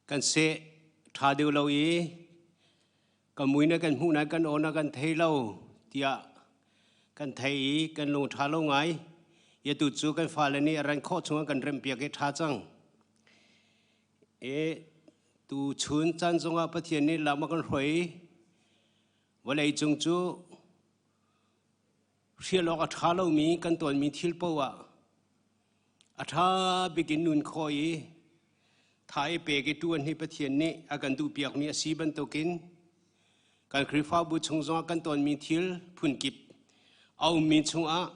Kan seh ṭha deuh lo i kan mui na kan hmuh na kan aw na kan thei lo tiah kan thei i kan lung ṭha lo ngai. Atu cu kan fale nih a ran khawh chungah kan remhpiak i ṭha cang. E tu chun caan zongah Pathian nih lam a kan hruai i vawlei cung cu hrial awk a ṭha lomi kan tuanmi thil paoh ah a ṭha bik in nun khawh i tha i pek i ṭuan hi Pathian nih a kan duhpiakmi a si bantukin kan Khrihfabu chung zongah kan tonmi thil phunkip a ummi chungah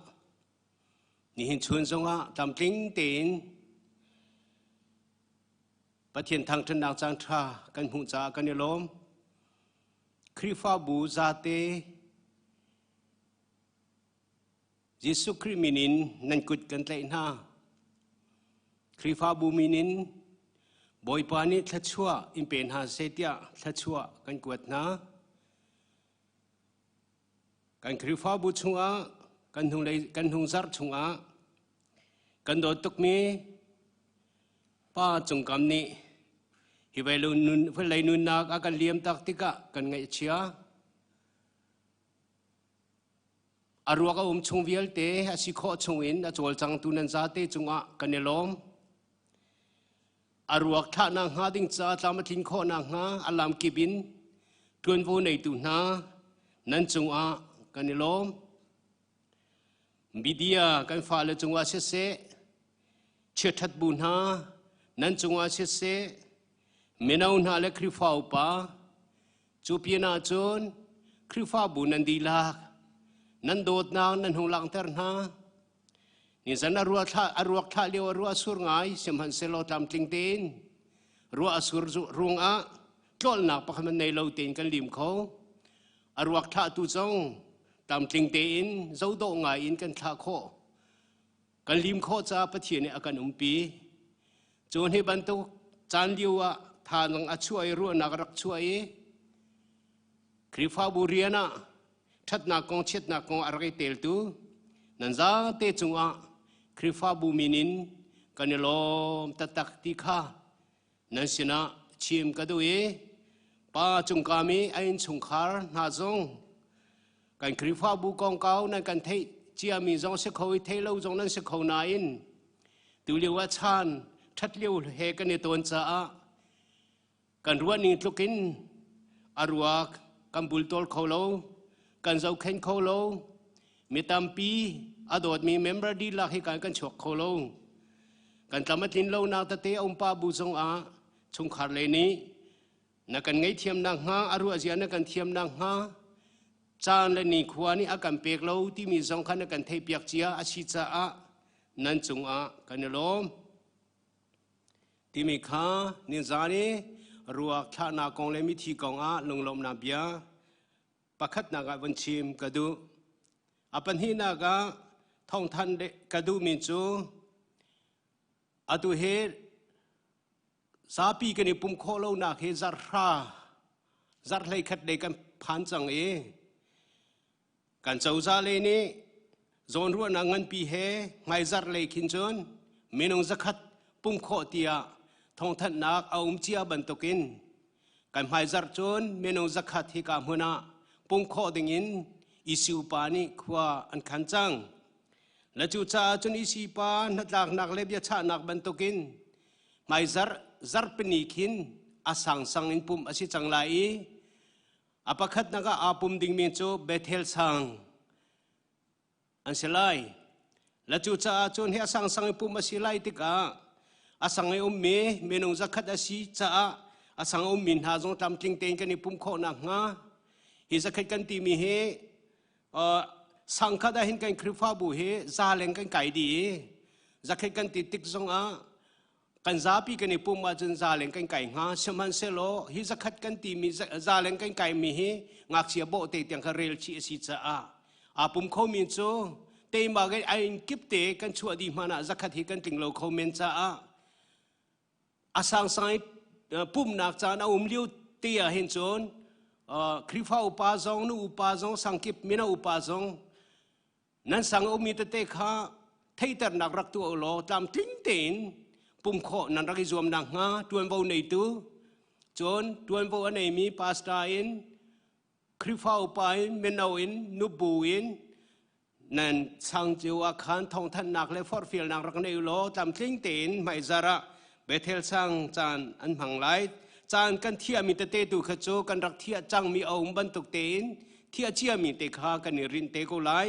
nihin chun zongah tlamtling tein Pathian thangṭhatnak caan ṭha kan hmuh caah kan i lawm. Khrihfabu zate Jesuh Khrih min in nan kut kan tlaih hna. Khrihfabu min in Bawipa nih thluachuah in pe hna seh tiah thluachuah kan kuat hna. Kan Khrihfabu chungah kan hnunglei kan hnungzarh chungah kan dawt tukmi Pa Cungkam nih hi vawlei nunnak a kan liam tak tikah kan ngaihchia. A ruak a um chung vialte a si khawh chungin a cawlcangtu nan zate cungah kan i lawm. A ruak thlahnak hnga ding ca tlam a tlin khawh nakhnga a lam kip in ṭuanvo neitu hna nan cungah kan i lawm. Media kan fale cungah siseh, chiaṭhat bu hna nan cungah siseh, mino hna le Khrihfa upa Cu pinah cun Khrihfabu nan dihlak nan dawtnak nan hung langhter hna. Nizan a ruah thlah a ruak thlah lio a ruah sur ngai sihmanhsehlaw tlamtling tein ruah a sur ruangah tlawlnak pakhat man nei lo tein kan lim kho. A ruak thlahtu zong tlamtling tein zodawh ngai in kan thlah khawh. Kan lim khawh caah Pathian nih a kan umpi. Cu hi bantuk caan lio ah thanang a chuah i ruahnak a rak chuah i Khrihfabu rian ah ṭhatnak kong chiatnak kong a rak i teltu nan zate cungah Khrihfabu min in kan i lawm taktak ti kha nan sinah chim ka duh i pa cungkam i a innchungkhar hna zong kan Khrihfabu kongkau nan kan theih ciami zong si kho i theih lo zong nan si kho nain tulio ah chan ṭhat lio he kan i tawn caah kan ruahning tluk in a ruak kan bultawl kho lo, kan zohkhenh kho lo, mi tampi a dawtmi member dihlak hi kan chuak kho lo. Kan tlam a tlin lonak tete a um pa bu zongah chungkhar lei nih na kan ngaihthiam nakhnga a ruahzia na kan thiam nakhnga caan le nikhua nih a kan pek lo timi zong kha na kan theihpiak cia a si caah nan cungah kan i lawm. Timi kha nizan i ruak thlahnak kong le mithi kong ah lunglawmhnak bia pakhatnak ah vun chim ka duh. A pahnihnak ah thawngthanh ka duhmi cu atu hi zapi kan i pum khawh lonak hi zarhra zarhlei khat lei kan phan cang i Kan cozah lei nih zawnruahnak nganpi he hmaizarh lei khin cun minung zakhat pum khawh tiah thawngthanhnak a um cia bantukin kan hmaizarh cun minung zakhat hika hmun ah pum khawh dingin EC upa nih khua an khan cang. Le cucaah cun EC pa hnatlaknak le biachahnak bantukin hmaizarh zarhpini khin a sangsang in pumh a si cang lai i A pakhatnak ah aa pum dingmi cu Bethel sang an si lai. La cucaah cun hi a sangsang i pum a si lai tikah a sang i ummi minung zakhat a si caah a sang ummi hna zong tlamtling tein kan i pum khawh nakhnga hi zakhat kan timi hi sangkhat ah hin kan Khrihfabu hi za leng kan kai dih i zakhat kan ti tik zongah Kan zapi kan i pum ahcun zaleng kan kai hnga. Sihmanhsehlaw hi zakhat kan timi zaleng kan kaimi hi ngakchia bawhte tiang kha rel chih a si caah aa pum khomi cu teima ke a inn kip te kan chuah dih hmanh ah zakhat hi kan tling lo kho men caah a sangsang i pumnak caan a um lio te ah hin cun Khrihfa upa zong nu upa zong sangkip mino upa zong Nan sang a ummi tete kha theiternak rak tuah u law tlamtling tein pum khawh nan rak i zuam nakhnga ṭuanvo neitu Cun ṭuanvo a neimi pastor in Khrihfa upa in mino in nubu in nan sang cio ah khan thawngthanhnak le forhfialnak rak nei law tlamtling tein hmaizar ah Bethel sang caan an hmang lai. Caan kan thiahmi tete tu kha cu kan rak thiah cangmi a um bantuk tein thiah ciami te kha kan i rinh te ko lai.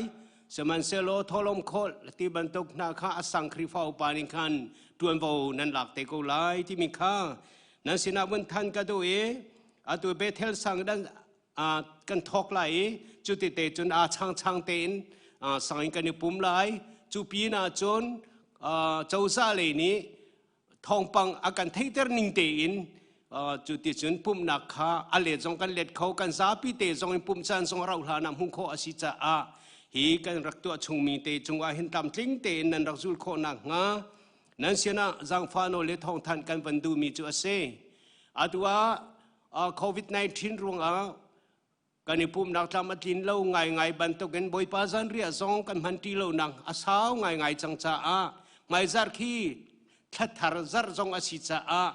Sihmanhsehlaw thawhlawm khawlh ti bantuk hna kha a sang Khrihfa upa nih khan ṭuanvo nan lak te ko lai timi kha nan sinah vun than ka duh i atu Bethel sang dan kan thawk lai i cuti te cun aa changchang tein sang in kan i pum lai. Cu pin ah cun cozah lei nih thawngpang a kan theihter ning tein cu ti cun pumhnak kha a let zong kan let kho kan zapi te zong in pumh caan zong rauh hlan ah hmuh khawh a si caah hi kan rak tuah chungmi te cungah hin tlamtling tein nan rak zul khawh nakhnga nan sinah zaangfah nawl le thawngthanh kan van duhmi cu a si. Atu ah COVID-19 ruangah kan i pumhnak tlam a tlin lo ngaingai bantukin Bawipa zanriah zong kan hman ti lonak a sau ngaingai cang caah hmaizarh khi thlathar zarh zong a si caah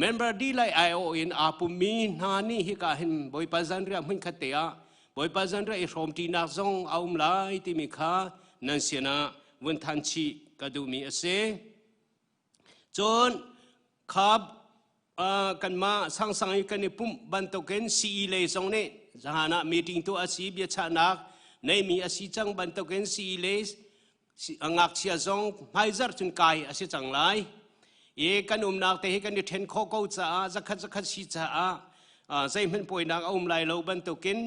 member dihlak aiawh in aa pummi hna nih hika hin Bawipa zanriah hmunkhat te ah Bawipa zanriah i hrawmṭinak zong a um lai timi kha nan sinah vun than chih ka duhmi a si. Cun kha kanmah sangsang i kan i pumh bantukin CE lei zong nih zahan ah meeting tuah a si biachahnak neimi a si cang bantukin CE lei ngakchia zong hmaizarh cun kai a si cang lai. I kan umnak te hi kan i ṭhen khawh ko caah zakhat zakhat si caah zeihmanh puainak a um lai lo bantukin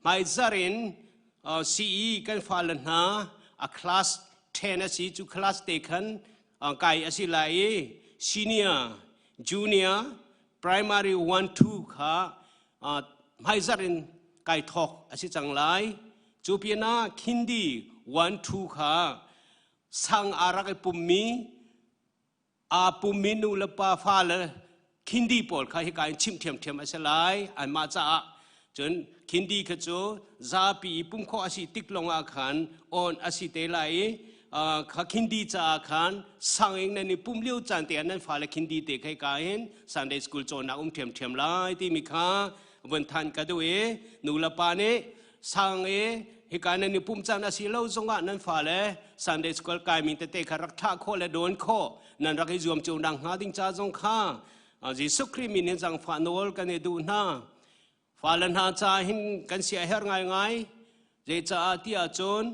hmaizarh in CE kan fale hna a class 10 a si cu class te khan kai a si lai i senior junior primary 1 2 kha hmaizarh in kai thawk a si cang lai cu pinah khindi 1 2 kha sang aa rak i pummi aa pummi nu le pa fale khindi pawl kha hika in chimh ṭhiamṭhiam a si lai anmah caah cun khindi kha cu zapi i pum khawh a si tik lawngah khan on a si te lai i kha khindi caah khan sang in nan i pum lio caan te ah nan fale khindi te kha hika hin Sunday school cawnnak um ṭhiamṭhiam lai timi kha vun than ka duh i nu le pa nih sang i hika nan i pumh caan a si lo zongah nan fale Sunday school kaimi tete kha rak thlah khawh le dawn khawh nan rak i zuam cio nak hnga ding ca zong kha Jesuh Khrih min in zangfah nawl kan i duh hna. Fale hna ca hin kan sia herh ngaingai. Zeicaah ti ahcun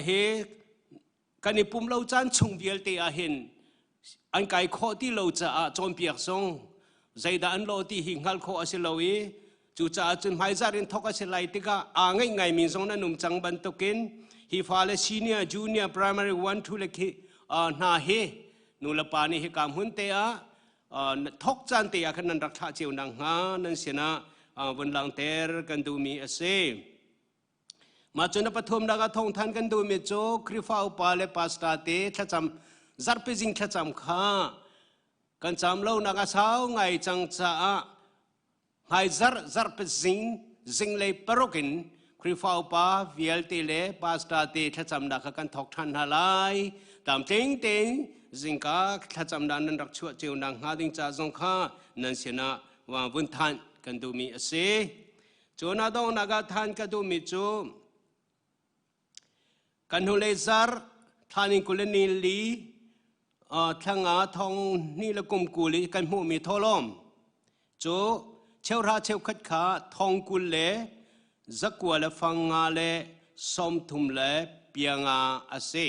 hi kan i pum lo caan chung vialte ah hin an kai khawh ti lo caah cawnpiak zong zeidah an lawh ti hi hngalh khawh a si lo i cucaah cun hmaizarh in thawk a si lai tikah aa ngeih ngaimi zong nan um cang bantukin hi fale senior junior primary one two le khi hna hi nu le pa nih hika hmun te ah thawk caan te ah khan nan rak thlah cio nak hnga nan sinah vun langter kan duhmi a si. Mah cun a pathumnak ah thawngthan kan duhmi cu Khrihfa upa le pastor te thlacam zarhpi zing thlacam kha kan cam lonak a sau ngai cang caah hmaizarh zarhpi zing zinglei paruk in Khrihfa upa vialte le pastor te thlacamnak kha kan thawk ṭhan hna lai. Tlamtling tein zingka thlacamnak nan rak chuah cio nak hnga ding ca zong kha nan sinah vun thanh kan duhmi a si. Cun a donghnak ah than ka duhmi cu kan hnulei zarh thla ning 20 le ni li thla nga thong hnih le kum 20 i kan hmuhmi thawhlawm cu cheuhra cheukhat kha thong 20 le zakua le fang nga le 30 le pia nga a si.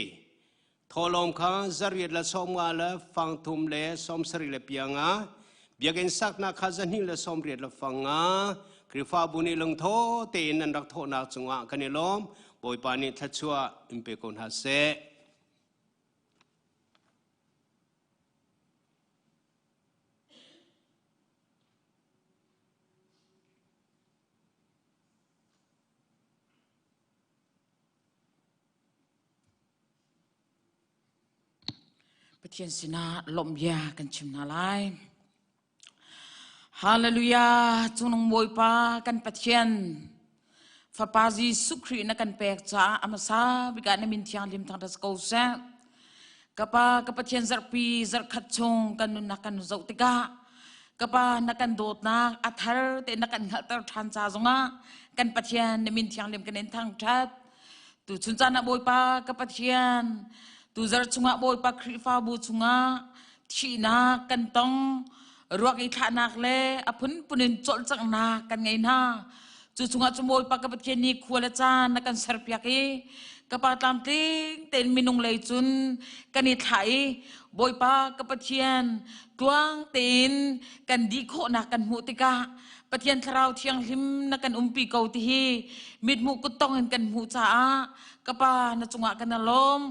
Thawhlawm kha zariat le 50 le fang thum le 70 le pia nga, biakinn saknak kha 280 le 5 nga, Khrihfabu nih lungtho tein nan rak thawhnak cungah kan i lawm. Bawipa nih thluachuah in pe ko hna seh. Pathian sinah lawmh bia kan chim hna lai. Hallelujah! Cungnung Bawipa kan Pathian, Fapa Jesuh Khrih na kan pek caah a hmasa bik ah na min thianghlim thangṭhat ko seh. Ka Pa, ka Pathian zarhpi zarhkhat chung kan nunnak kan zoh tikah. Ka Pa na kan dawtnak a thar te na kan hngalhter ṭhan ca zongah kan Pathian na min thianghlim kan in thangṭhat. Tu chun caan ah Bawipa ka Pathian, tu zarh chungah Bawipa Khrihfabu chungah thihnak kan tong, ruak i thlahnak le a phunphun in cawlcanghnak kan ngei hna. Cu chungah cu Bawipa ka Pathian nih khua le caan na kan serpiak i ka pa tlamtling tein minung lei cun kan i thlah i Bawipa ka Pathian tluang tein kan dih khawhnak kan hmuh tikah Pathian Thlarau Thianghlim na kan umpi ko ti hi mithmuh kuttong in kan hmuh caah ka pa na cungah kan lawm.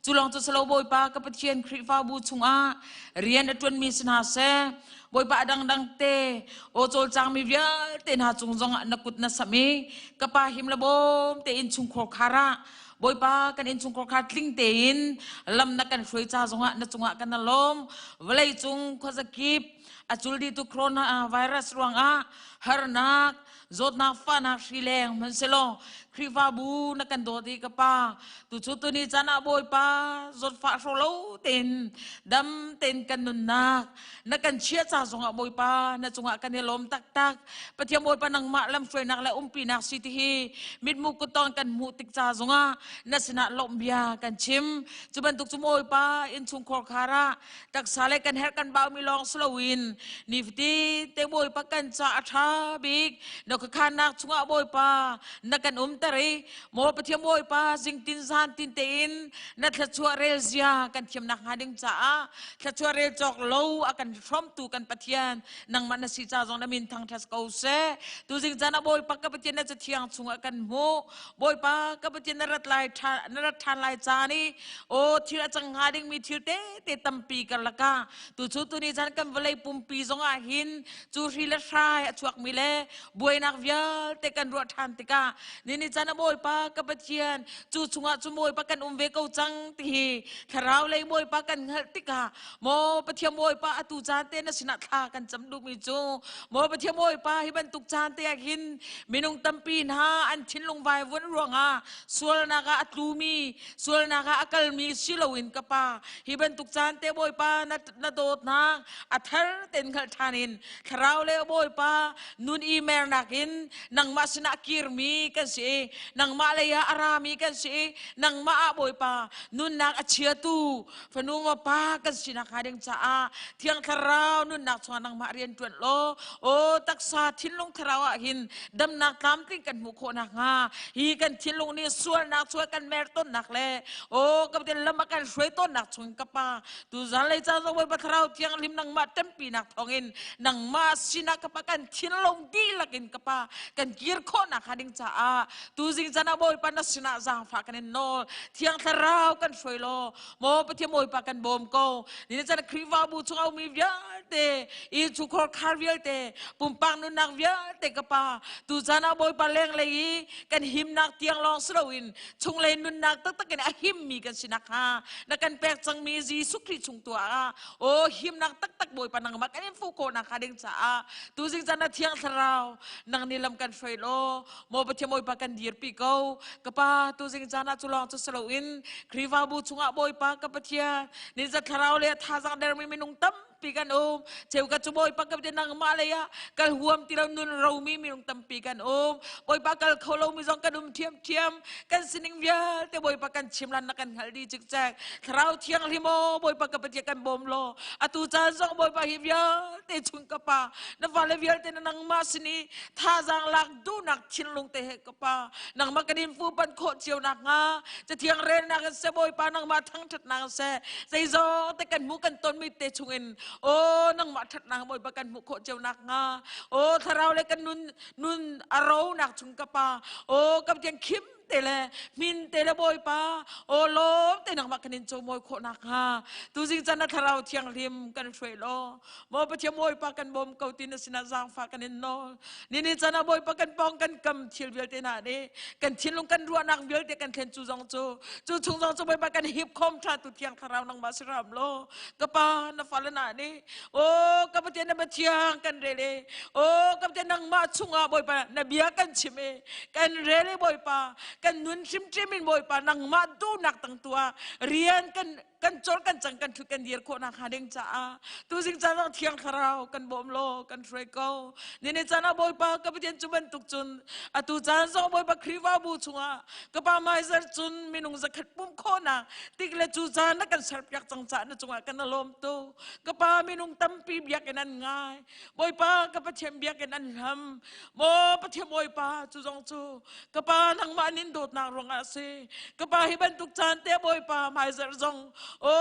Cu lawng cu silo Bawipa ka Pathian Khrihfabu chungah rian a ṭuanmi si hna seh Bawipa a dangdang te aw cawlcangmi vialte hna cung zongah na kut na samh i ka pa him le bawm te innchungkhar khar ah Bawipa kan innchungkhar khar tling tein lam na kan hruai ca zongah na cungah kan lawm. Vawlei cung khuazakip a cul dihtu corona virus ruangah harnak zawtnak fahnak hri leng hmanhsehlaw Khrihfabu na kan dawt i ka pa tucu tuni caan ah Bawipa zawtfah hro lo tein dam tein kan nunnak na kan chia ca zongah Bawipa na cungah kan i lawm taktak. Pathian Bawipa nangmah lamhruainak le umpinak si ti hi mitmu kuttawng kan hmuh tik ca zongah na sinah lawmh bia kan chim. Cu bantuk cu Bawipa innchungkhar khar ah taksa le kan herh kan baumi lawng si loin nifatin te Bawipa kan ca a ṭha bik na khuakhannak chungah Bawipa na kan umter i maw Pathian Bawipa zingtin zan tin tein na thluachuah rel zia kan thiamnak hnga ding caah thluachuah rel cawk lo a kan hrawmtu kan Pathian nangmah na si ca zong na min thangṭhat ko seh. Tuzing caan ah Bawipa ka Pathian na cathiang chungah kan hmuh. Bawipa ka Pathian na rat lai na rat ṭhan lai caan i aw thil a cang hnga dingmi thil tete tampi karlak ah tucu tuni caan kan vawlei pumpi zongah hin cu hri le hrai a chuakmi le buainak vialte kan ruah ṭhan tikah nini caan ah Bawipa ka Pathian cu chungah cu Bawipa kan um ve ko cang ti hi thlarau lei Bawipa kan hngalh tikah maw Pathian Bawipa atu caan te na sinah thla kan cam duhmi cu maw Pathian Bawipa hi bantuk caan te ah hin minung tampi hna an thinlung vaivuan ruangah sualnak ah a tlumi sualnak ah a kalmi si loin ka pa hi bantuk caan te Bawipa na, na dawtnak a thar ten hngalh ṭhan in thlarau le Bawipa nun i mernak in nangmah sinah kirmi kan si i nangmah lei ah a rami kan si i nangmah ah Bawipa nunnak a chiatu fanu pa kan sinak hnga ding caah thiang thlarau nunnak chungah nangmah rian ṭuan law aw taksa thinlung thlarau ah hin damnak tlamtling kan hmuh khawh nakhnga hi kan thinlung nih sualnak chuah kan mer tawnnak le aw ka tin lam a kan hruai tawnnak chung ka pa tu zanlei caan zong Bawipa thlarau thianghlim nangmah ṭempinak thawngin nangmah sinah ka pa kan thinlung dihlak in ka pa kan kir khawh nakhnga ding caah tuzing caan ah Bawipa na sinah zaangfah kan in nawl. Thiang thlarau kan hruai law maw Pathian Bawipa kan bawm ko. Ni chan Khrihfabu chung a ummi vialte i chukhor khar vialte pumpak nunnak vialte ka pa tu caan ah Bawipa lenglei i kan himnak tiang lawng si loin chunglei nunnak taktak in a himmi kan si nakhnga na kan pek cangmi Jesuh Khrih chung tu ah aw himnak taktak Bawipa nangmah kan in fuh khawh nakhnga ding caah tuzing caan na Thiang Thlarau nang nih lam kan hruai law Maw Pathian Bawipa kan dirpi ko. Ka pa tuzing caan ah cu lawng cu si loin Khrihfabu chungah Bawipa ka Pathian ninza thlarau le thazaang dermi minung tampi kan um. Cheukhat cu Bawipa ka Pathian nangmah lei ah kal huam ti lo nun romi minung tampi kan um. Bawipa kal kho lomi zong kan um ṭhiamṭhiam. Kan sining vialte Bawipa kan chim lan na kan hngalh dih cikcek. Thlarau Thianghlim aw Bawipa ka Pathian kan bawm law atu caan zong Bawipa hi vialte chung ka pa na fale vialte na nangmah sin i thazaang lak duhnak thinlung te he ka pa nangmah kan in fupan khawh cio nak hnga cathiang relnak in seh Bawipa nangmah thangṭhatnak in seh zeizong te kan hmuh kan tonmi te chungin aw nangmah ṭhatnak Bawipa kan hmuh khawh cio nak hnga aw thlarau le kan nun nun a ronak chung ka pa aw ka Pathian khim te le min te le Bawipa aw lawm te nangmah kan in cawimawi khawh nakhnga tuzing caan na thlarau thianghlim kan hruai law Maw Pathian Bawipa kan bawm ko ti na sinah zaangfah kan in nawl. Nini caan ah Bawipa kan pawng kan kam thil vialte hna nih kan thinlung kan ruahnak vialte kan thlen cu zong cu cu chung zong cu Bawipa kan hip khom tha tu thiang thlarau nangmah si hram law ka pa na fale na nih o ka Pathian na Pathian kan rel e o ka Pathian nangmah chungah Bawipa na bia kan chim e kan rel e Bawipa kan nun hrimhrim in Bawipa nangmah duhnak tang tu ah rian kan. kan col kan cang kan thut kan dir khawh nak hnga ding caah tuzing caan ah Thiang Thlarau kan bawm law kan hruai ko. Nini caan ah Bawipa ka Pathian cu bantuk cun atu caan zong Bawipa Khrihfabu chungah ka pa maizer cun minung zakhat pum khawhnak tik le cu caan na kan serpiak cang caah na cungah kan lawm tu. Ka pa minung tampi biakinn an ngai. Bawipa ka Pathian biakinn an hlam. Maw Pathian Bawipa cu zong cu ka pa nangmah nin dawtnak ruangah a si. Ka pa hi bantuk caan te Bawipa hmaizarh zong o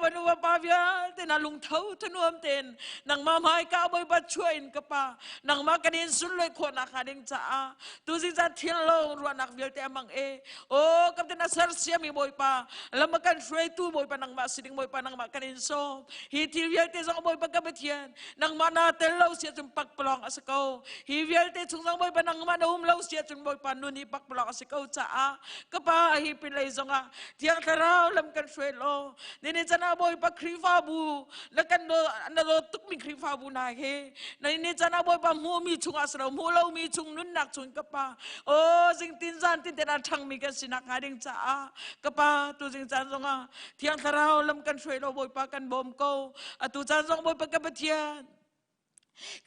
vanu pa vialte na lungtho thanuam tein nangmah hmaika Bawipa chuah in ka pa nangmah kan in sunlawi khawhnak hnga ding caah tuzing caan thil lo ruahnak vialte amang e o kapten a sersiami Bawipa lam a kan hruaitu Bawipa nangmah si ding Bawipa nangmah kan in sawm hi thil vialte zong Bawipa ka Pathian nangmah na tel lo sia cun pakpalawng a si ko hi vialte chung zong Bawipa nangmah na um lo sia cun Bawipa nun hi pakpalawng a si ko caah ka pa hi pinlei zongah Thiang Thlarau lam kan hruai law nini chan ah Bawipa Khrihfabu na kan na dawt tukmi Khrihfabu hna he nini chan ah Bawipa hmuhmi chungah si lo hmuh lomi chung nunnak chung ka pa o zingtin zan tin ten a ṭhangmi kan sinak hnga ding caah ka pa tu zing caan zongah Thiang Thlarau lam kan hruai law Bawipa kan bawm ko. Atu caan zong Bawipa ka Pathian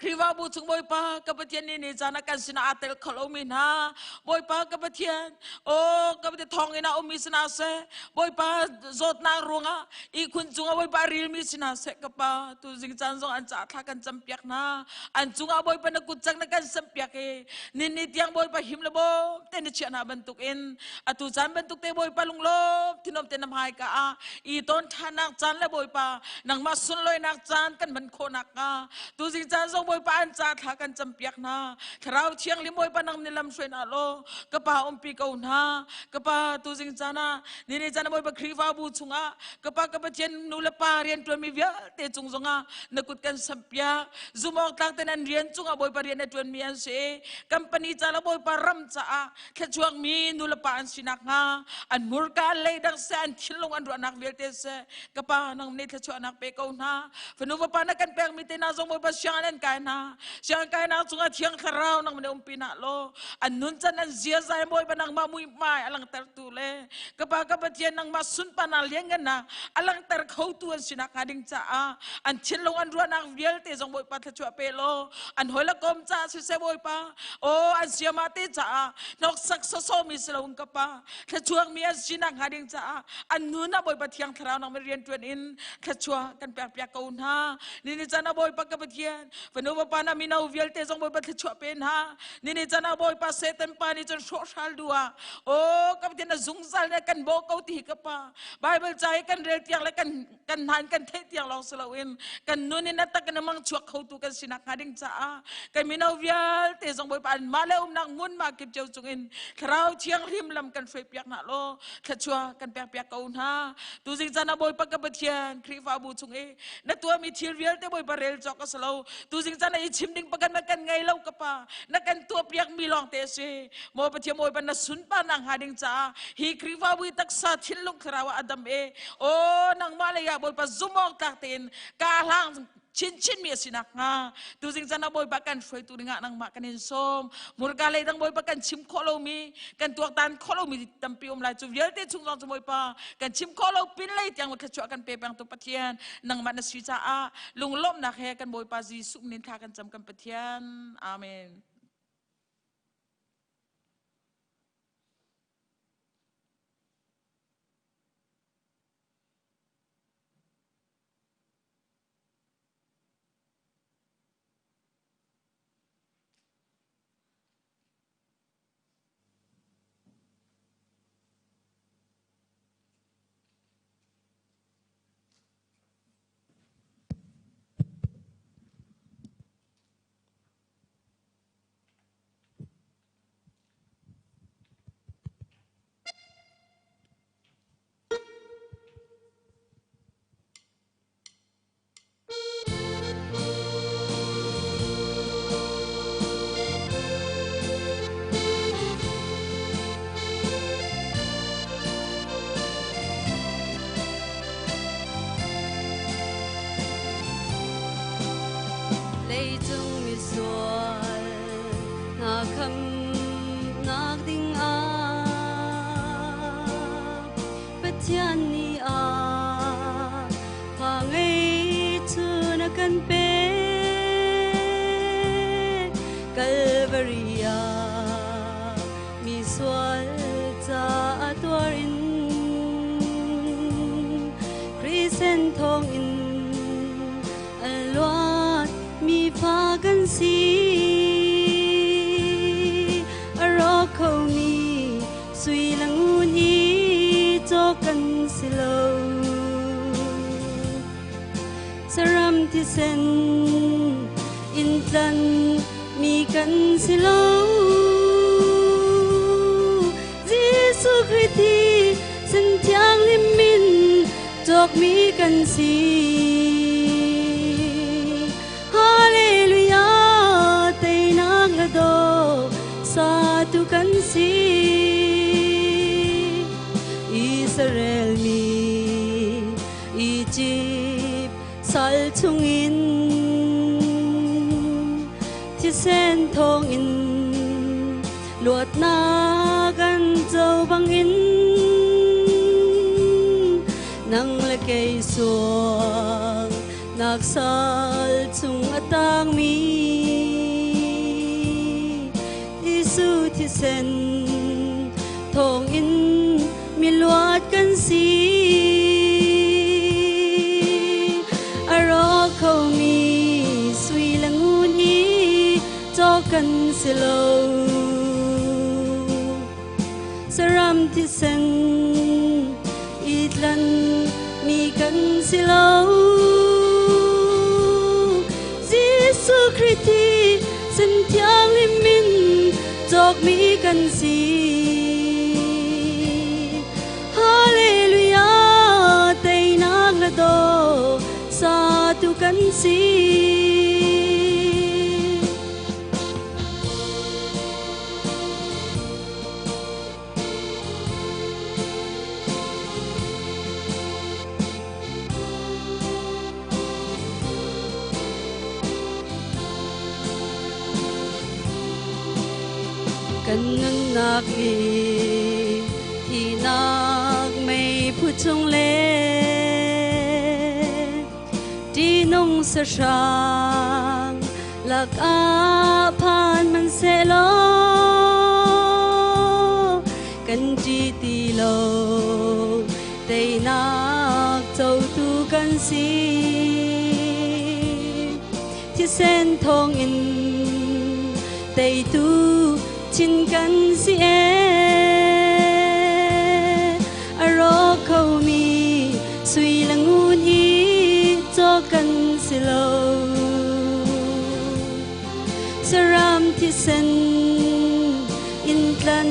Khrihfabu chung Bawipa ka Pathian nih ni caan ah kan sinah aa tel kho lomi hna Bawipa ka Pathian aw ka Pathian thawng in a ummi sinah seh Bawipa zawtnak ruangah ihkhun cungah Bawipa rilmi sinah seh ka pa tu zing caan zong an caah thla kan campiak hna an cungah Bawipa na kut cang na kan sampiak i nin ni tiang Bawipa him le bawm te na chiah hna bantukin atu caan bantuk te Bawipa lunglawm thinawm te na hmai ka ah i ton ṭhannak caan le Bawipa nangmah sunlawinak caan kan hman khawhnak hnga tuzing caan zong Bawipa an ca thla kan campiak hna Thlarau Thianghlim Bawipa nang ni lam hruai na law ka pa umpi ko hna ka pa tuzing caan ah ni ni caan ah Bawipa Khrihfabu chungah ka pa ka Pathian nu le pa rian ṭuanmi vialte cung zongah na kut kan sampiak zumawk tlak ten an rian cungah Bawipa rian a ṭuanmi an si company ca le Bawipa ram caah thluachuakmi nulepa an si nakhnga an hmurka an leidang seh an thinlung an ruahnak vialte seh ka pa nang nih thluachuahnak pe ko hna fanu vapa na kan pekmi te hna zong Bawipa siang an kai hna siang kai nak cungah thiang thlarau nang nih umpi hna law an nun can an ziaza Bawipa nangmah muihmai a langhtertu le ka pa ka Pathian nangmah sunparnak lianngannak a langhter khotu an si nakhnga ding caah an thinlung an ruahnak vialte zong Bawipa thluachuah pe law an hawi le kom caah siseh Bawipa aw an siama te caah hnoksak sawsawmi si loin ka pa thluachuakmi an sinak hnga ding caah an nun ah Bawipa Thiang Thlarau nang rian ṭuan in thluachuah kan pek piak ko hna nini caan ah Bawipa ka Pathian fanu vapa na mino vialte zong Bawipa thluachuah pe hna nini caan ah Bawipa Satan pa nih cun hrawhhral duh ah aw ka Pathian na zungzal na kan bawh ko ti hi ka pa Bible ca hi kan rel tiang le kan kan hna in kan theih tiang lawng si loin kan nun in a tak in a mang chuak khotu kan sinak hnga ding caah kan mino vialte zong Bawipa an mah le umnak ngun ma kip cio cungin thlarau thianghlim lam kan hruai piak hna law thluachuah kan pek piak ko hna tuzing caan ah Bawipa ka Pathian Khrihfabu chung i na tuahmi thil vialte Bawipa rel cawk a si lo tuzing caan ah i chim ding pakan man kan ngei lo ka pa na kan tuah piak mi lawng te a si maw Pathian Bawipa na sunparnak hnga ding caah hi Khrihfabu i taksa thinlung thlarau ah a dam e o nangmah lei ah Bawipa zumawk tlak tein ka hlang chinchin mi a si nakhnga tuzing caan ah Bawipa kan hruaitu dingah nangmah kan in sawm murka lei dang Bawipa kan chim khawh lomi kan tuaktan khawh lomi tampi um lai cu vialte chung zong cu Bawipa kan chim khawh lo pin lei tiang thluachuah kan pe peng tu Pathian nangmah na si caah lunglawmhnak he kan Bawipa Jesuh min thla kan cam kan Pathian amen. Leicung misual hna khamnak dingah Pathian nih a. kan pek. Kalvari ah mi sual ca tuar in Kristen thawng in a luat mi fa kan si. A rawk khomi sui le ngun i cawk kan si lo. Saram thisen in tlan mi kan si lo. Jesuh Khrih thi sin thianghlim min cawkmi kan si. Hallelujah, teinak le daw satu kan si. Israel mi Egypt sal chungin thisen thawngin luatnak an co bangin nang le kei sual nak sal chung a tangmi Jesuh thisen thawngin miluat kan si. A rawk khomi sui le ngun i cawk kan si lo. Saram thisen i tlan mi kan si lo. Jesuh Khrih thi sin thianghlim min cawkmi kan si. Hallelujah, teinak le daw satu kan si. Kan nunnak i thihnak meiphu chung le ṭihnung sahrang lakah phan hmanhsehlaw kan ṭih ti lo teinak cotu kan si. Thisen thawngin teitu chin kan si ee. A rawk khomi sui le ngun i cawk kan si lo. Saram thisen in tlan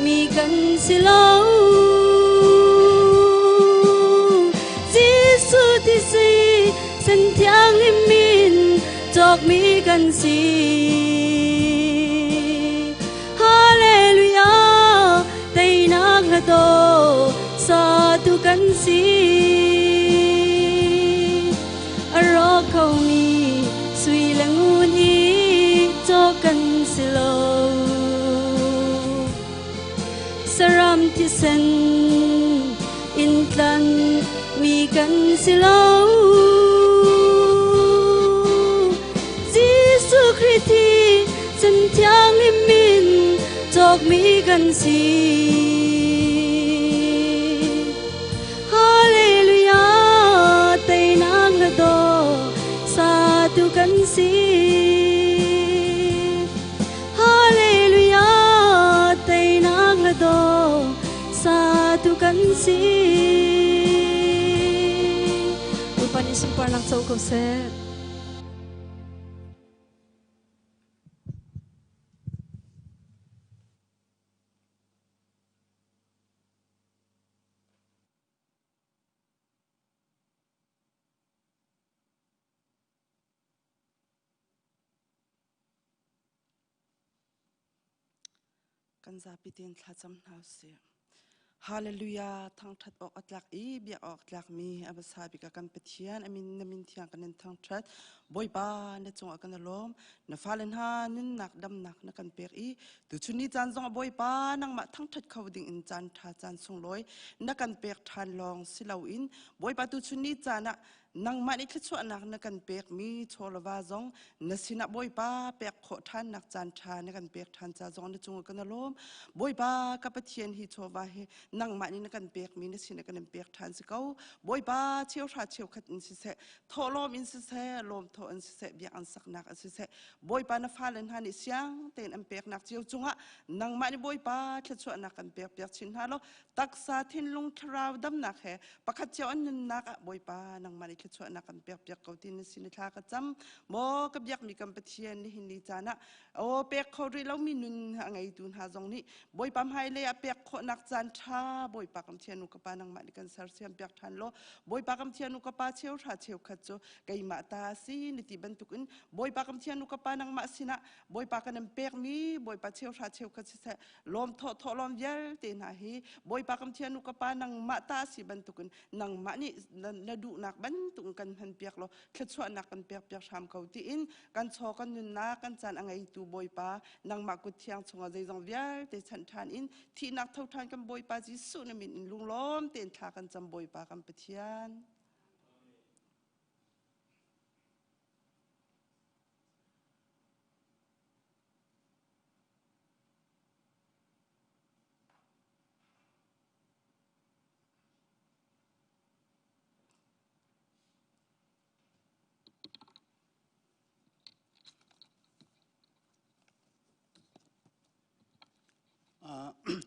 mi kan si lo. Jesuh thisi sen thianghlim min cawkmi kan si. Hallelujah, teinak hla daw satu kan si. A rawk khomi sui le ngun i cawk kan si lo. Saram thisen in tlan mi kan si lo. Jesuh Khrih thi sin thianghlim min cawkmi kan si. Hallelujah, teinak le daw satu kan si. Hallelujah, teinak le daw satu kan si. Bawipa nih sunparnak co ko seh. Kan zapi tein thlacam hna usih. Hallelujah thangthat awk a tlak i biak awk tlakmi a hmasa bik ah kan Pathian a min na min thiang kan in thangthat. Bawipa na cungah kan i lawm. Na fale hna nunnak damnak na kan pek i tuchun ni caan zongah Bawipa nangmah thangṭhat kho ding in caan ṭha caan sunglawi na kan pek ṭhan lawng si loin Bawipa tuchun ni caan ah nangmah nih thluachuahnak na kan pekmi chawlava zong na sinah Bawipa pek khawh ṭhannak caan ṭha na kan pek ṭhan ca zong na cungah kan i lawm. Bawipa ka Pathian hi chawva hi nangmah nih na kan pekmi na sinah kan in pek ṭhan si ko. Bawipa cheuhra cheukhat in siseh, thawhlawm in siseh, lawmthawh in siseh, biakinn saknak in siseh, Bawipa na fale hna nih siang tein an peknak cio cungah nangmah nih Bawipa thluachuahnak kan pek piak chin hna law taksa thinlung thlarau damnak he pakhat cio an nunnak ah Bawipa nangmah nih thluachuahnak kan pek piak ko ti na sin i thla ka cam maw ka biakmi kan Pathian nihin ni caan ah aw pek kho rih lomi nun a ngeitu hna zong nih Bawipa hmailei ah pek khawhnak caan ṭha Bawipa kan Thianu ka Pa nangmah nih kan sersiam piak ṭhan law Bawipa kan Thianu ka Pa cheuhra cheukhat cu keimah ta a si na ti bantukin Bawipa kan Thianu ka Pa nangmah sinah Bawipa kan in pekmi Bawipa cheuhra cheukhat siseh lawm thawh thawh lawm vialte hna hi Bawipa kan Thianu ka Pa nangmah ta si bantukin nangmah nih na duhnak bantukin kan hman piak law thluachuahnak kan pek piak hram ko tiin kan chaw kan nunnak kan caan a ngeitu Bawipa nangmah kut thiang chungah zeizong vialte chanh ṭhan in thihnak tho ṭhan kan Bawipa Jesuh na min in lunglawm tein thla kan cam Bawipa kan Pathian.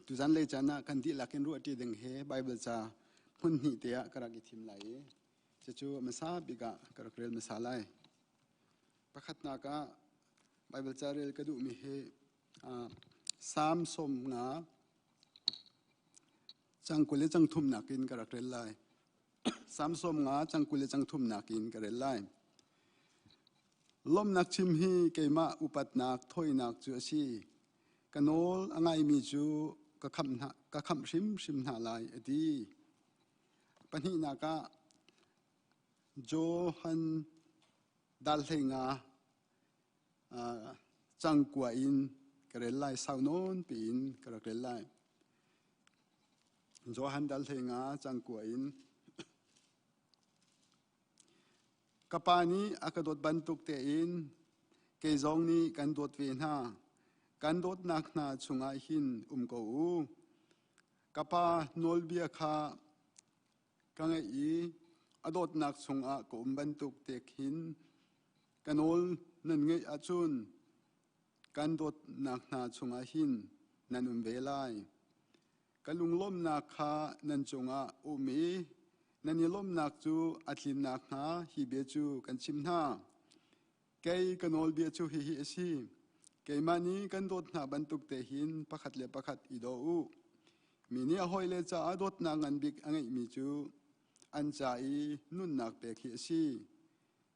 Tuzan lei caan ah kan dihlak in ruahṭi ding hi Baibal ca hmun hnih te ah ka rak i thim lai i cucu hmasa bik ah ka rak rel hmasa lai. Pakhatnak ah Baibal ca rel ka duhmi hi Salm 50 cang 20 le cang thumnak in ka rak rel lai. Salm 50 cang 20 le cang thumnak in ka rel lai. Lawmhnak chim hi keimah upatnak thawinak cu a si. Ka nawl a ngaimi cu ka khamh hna, ka khamh hrimhrim hna lai a ti. Pahnihnak ah Johan dal 15 cangkua in ka rel lai sau nawn piin ka rak rel lai. Johan dal 15 cangkua in Ka pa nih a ka dawt bantuk tein kei zong nih kan dawt ve hna. Kan dawtnak hna chungah hin um ko u. Ka pa nawlbia kha ka ngaih i a dawtnak chungah ka um bantuk te khin ka nawl nan ngeih ahcun kan dawtnak hna chungah hin nan um ve lai. Ka lunglawmhnak kha nan cungah um i nan i lawmhnak cu a tlin nakhnga hi bia cu kan chim hna. Kei ka nawlbia cu hihi a si: keimah nih kan dawt hna bantuk te hin pakhat le pakhat i daw u. Mi nih a hawile caah dawtnak ngan bik a ngeihmi cu an ca i nunnak pek hi a si.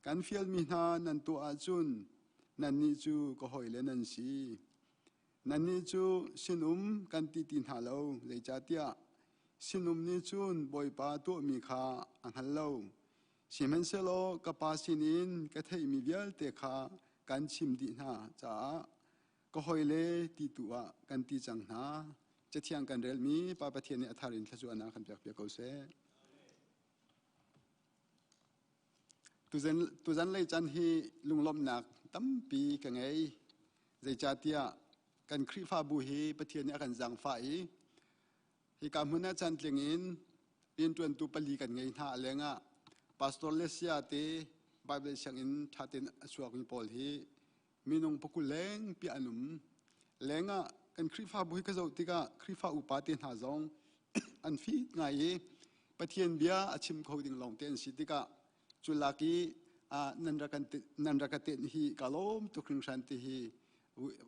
Kan fialmi hna nan tuah ahcun nannih cu ka hawile nan si. Nannih cu sinum kan ti ti hna lo, zeicahtiah sinum nih cun Bawipa tuahmi kha a hngal lo. Sihmanhsehlaw ka Pa sinin ka theihmi vialte kha kan chim dih hna caah ka hawile ti tu ah kan ti cang hna. Cathiang kan relmi Pa Pathian nih a thar in thluachuahnak kan pekpiak ko seh. Tuzan lei caan hi lunglawmhnak tampi ka ngei. Zeicahtiah kan Khrihfabu hi Pathian nih a kan zaangfah i hika hmun ah cantling in rianṭuantu pali kan ngei hna lengah pastor le saya te Bible sianginn ṭha tein a chuakmi pawl hi minung pakul lengpi an um. Lengah kan Khrihfabu hi ka zoh tikah Khrihfa upa te hna zong an fit ngai i Pathian bia a chim kho ding lawng te an si tikah cu lak i nan rak ka tenh hi ka lawm tuk hringhran ti hi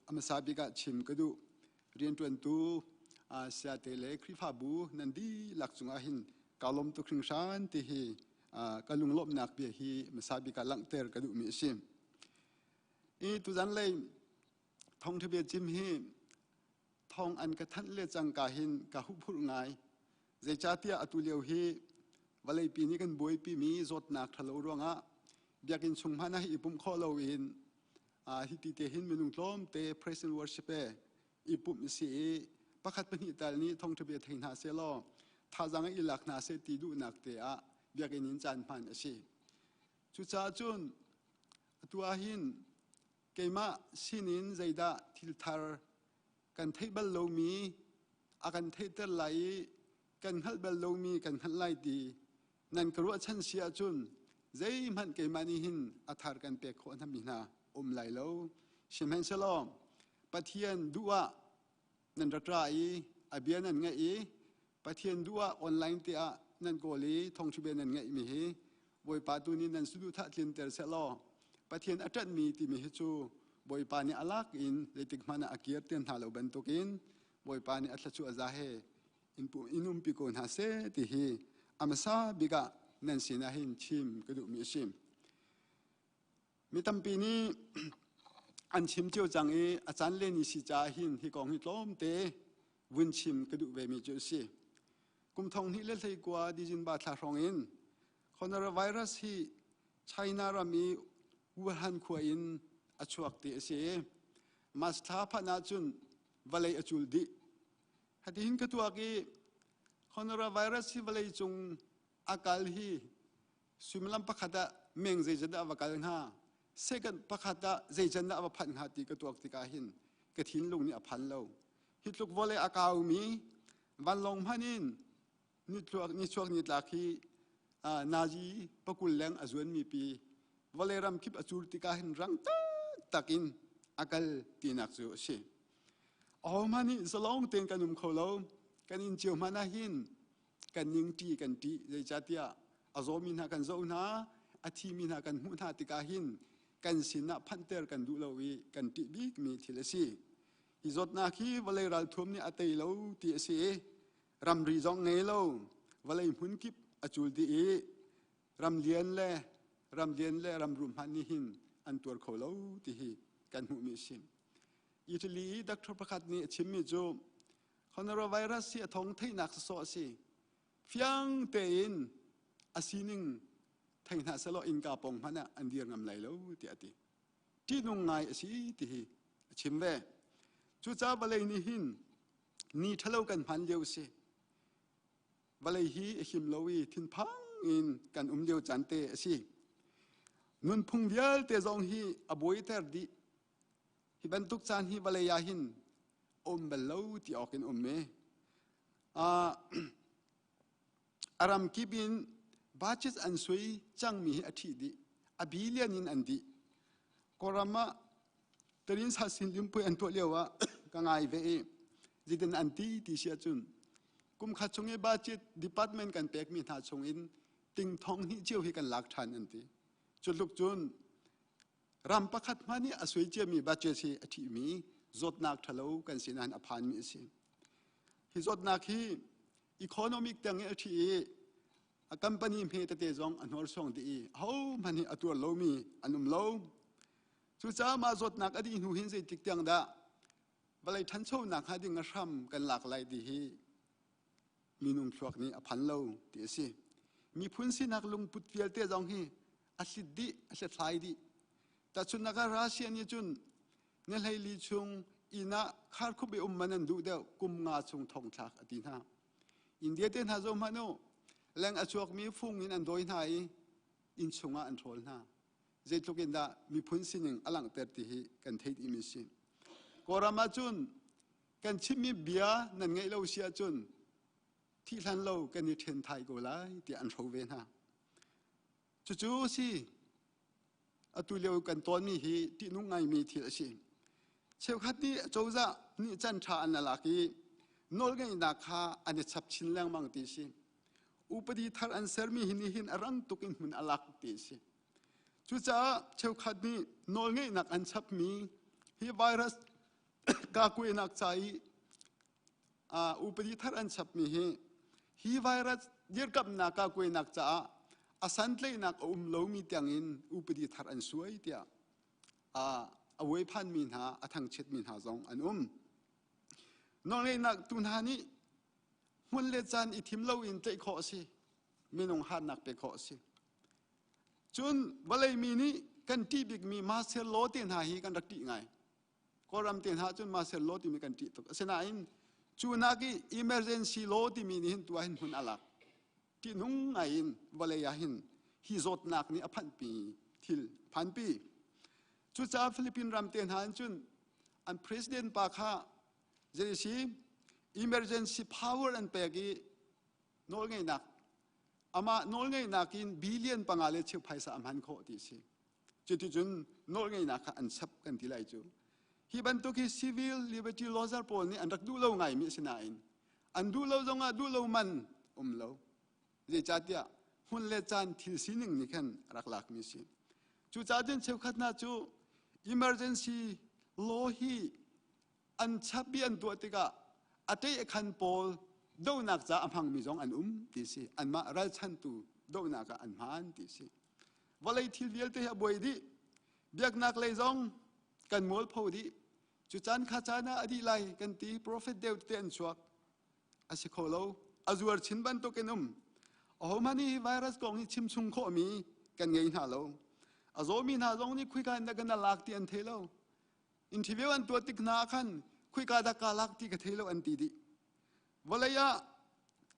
hmasa bik ah chim ka duh. Rianṭuantu sayate le Khrihfabu nan dihlak cungah hin ka lawm tuk hringhran ti hi ka lunglawmhnak bia hi hmasa bik ah langhter ka duhmi a si. I tuzan lei thawngṭha bia chim hi thawng an ka thanh le cangka hin ka huphurh ngai. Zeicahtiah atu lio hi vawleipi nih kan buaipi mi zawtnak ṭhalo ruangah Biakinn chung hmanh ah i pumh khawh loin hi ti te hin minung tlawmte praise and worship e i pumh si i pakhat pahnih tal nih thawngṭha bia thei hna seh law thazaang i lak hna seh ti duhnak te ah biakinn in caan hman a si. Cucaah cun atu ah hin keimah sinin zeidah thil thar kan theih bal lomi a kan theihter lai i kan hngalh bal lomi kan hngalh lai ti nan ka ruahchan si ahcun zeihmanh keimah nih hin a thar kan pek khawh hna mi hna um lai lo. Sihmanhsehlaw Pathian duh ah nan rak ra i a bia nan ngaih i Pathian duh ah online te ah nan kawl i thawngṭha bia nan ngaihmi hi Bawipa tu nih nan saduhthah tlinter sehlaw Pathian a ṭanhmi timi hi cu Bawipa nih a lak in zeitik hmanh ah a kir ti hna lo bantukin Bawipa nih a thluachuah za he in umpi ko hna seh ti hi a hmasa bik ah nan sinah hin chim ka duhmi a si. Mi tampi nih an chim cio cang i a caan le ni si caah hin hi kong hi tlawmte vun chim ka duh vemi cu a si. Kum thong hnih le hleikua December thla hrawng in coronavirus hi China ram i Wuhan khua in a chuak ti a si. March thla phanh ahcun vawlei a cul dih. Hatihin ka tuak i coronavirus hi vawlei cung a kal hi suimilam pakhat ah meng zeizat dah a va kal hnga second pakhat ah zeican dah a va phanh hnga ti ka tuak tikah hin ka thinlung nih a phan lo. Hi tluk vawlei a kaumi vanlawng hmanh in nitluak nichuak nitlak hi nazi pakul leng a zuanmi pi vawlei ram kip a cul tikah hin rang taktak in a kal tinak cu a si. Ahohmanh nih zalong tein kan um kho lo. Kan inn cio hmanh ah hin kan ning ṭi kan ṭih. Zeicahtiah a zawmi hna kan zoh hna, a thimi hna kan hmuh hna tikah hin kan sinah phanhter kan duh lo i kan ṭih bikmi thil a si. Hi zawtnak hi vawlei ralthuam nih a tei lo ti a si i ramri zong ngei lo, vawlei hmun kip a cul dih i ram lian le ram lian le ram rum hmanh nih hin an tuar kho lo ti hi kan hmuhmi a si. Italy i doctor pakhat nih a chimmi cu coronavirus hi a thong theihnak sawsawh a si. Fiang tein a sining thei hna selaw innka pong hmanh ah an dir ngam lai lo tiah a ti. Ṭihnung ngai a si ti hi a chim ve. Cucaah vawlei nih hin ni ṭhalo kan hman lio a si. Vawlei hi a him lo i thinphang in kan um lio caan te a si. Nunphung vialte zong hi a buaiter dih. Hi bantuk caan hi vawlei ah hin um bal lo ti awk in um e. A ram kip in budget an sui cangmi hi a ṭhih dih. A billion in an dih. Kawlram ah Tarin Sasin Limpui an tuah lio ah ka ngai ve i zeitin an ti ti si ahcun kum khat chung i budget department kan pekmi hna chung in ting thong hnih cio hi kan lak ṭhan an ti. Cu tluk cun ram pakhat hmanh nih a sui ciami budget hi a ṭhihmi zawtnak ṭhalo kan si nain a phanmi a si. Hi zawtnak hi economic tiang i a ṭhih i a company hme tete zong a hnorsuang dih i ahohmanh hi a tuar lomi an um lo. Cucaah mah zawtnak a dih hnu hin zeitik tiang dah vawlei ṭhanchonak hnga ding a hram kan lak lai ti hi minung thluak nih a phan lo ti a si. Miphun sinak lungput vialte zong hi a hlit dih, a hlethlai dih. Tahchunhnak ah Russia nih cun ni hleili chung inn ah kharkhup i um man an duh deuh kum nga chung thongthlak a ti hna. India te hna zoh hmanh u, leng a chuakmi fung in an dawi hna i inn chungah an ṭhawl hna. Zeitluk in dah miphun sining a langhter ti hi kan theih dihmi a si. Kawlram ah cun kan chimmi bia nan ngeih lo si ahcun thih hlan lo kan i ṭhen thai ko lai tiah an hro ve hna. Cucu si atu lio kan tawnmi hi ṭihnung ngaimi thil a si. Cheukhat nih cozah nih can ṭha an lak i nawlngeihnak kha an i chap chin lengmang ti a si. Upadi thar an sermi hi nihin a rang tuk in hmun a lak ti a si. Cucaah cheukhat nih nawlngeihnak an chapmi hi virus kakuainak ca i upadi thar an chapmi hi hi virus dirkamhnak kakuainak caah a santlaihnak a um lomi tiangin upadi thar an suai tiah a vuaiphanmi hna a thangchiatmi hna zong an um. Nawlngeihnak tu hna nih hmun le caan i thim loin tlaih khawh a si. Minung harnak pek khawh a si. Cun vawlei mi nih kan ṭih bikmi martial law te hna hi kan rak ṭih ngai. Kawlram te hna cun martial law timi kan ṭih tuk. Asinain cu nak i emergency law timi nih hin tu ah hin hmun a lak. Ṭihnung ngai in vawlei ah hin hi zawtnak nih a phanhpi thil phanpi. Cucaah Philippine ram te hna in cun an president pa kha zei si emergency power an pek i nawlngeihnak amah nawlngeihnak in billion panga le cheu phaisa a hman khawh ti si. Cuticun nawlngeihnak kha an chap kan ti lai cu. Hi bantuk hi civil liberty laws pawl nih an rak duh lo ngaimi a si nain an duh lo zongah duh lo man um lo. Zeicahtiah hmun le caan thil sining nih khan a rak lakmi a si. Cucaah cun cheukhat hna cu emergency law hi an chap i an tuah tikah a ṭeh a khan pawl dohnak ca a hmangmi zong an um ti si. Anmah ralchantu dohnak ah an hman ti si. Vawlei thil vialte hi a buai dih. Biaknak lei zong kan mualpho dih. Cu caan kha caan ah a dih lai kan ti prophet deu te an chuak. A si kho lo. A zuar chin bantuk in um. Ahohmanh hi virus kong hi chim chung khawhmi kan ngei hna lo. A zawmi hna zong nih khuika in dah kan lak ti an thei lo. Interview an tuah tik hna ah khan khuika dah ka lak ti ka thei lo an ti dih. Vawlei ah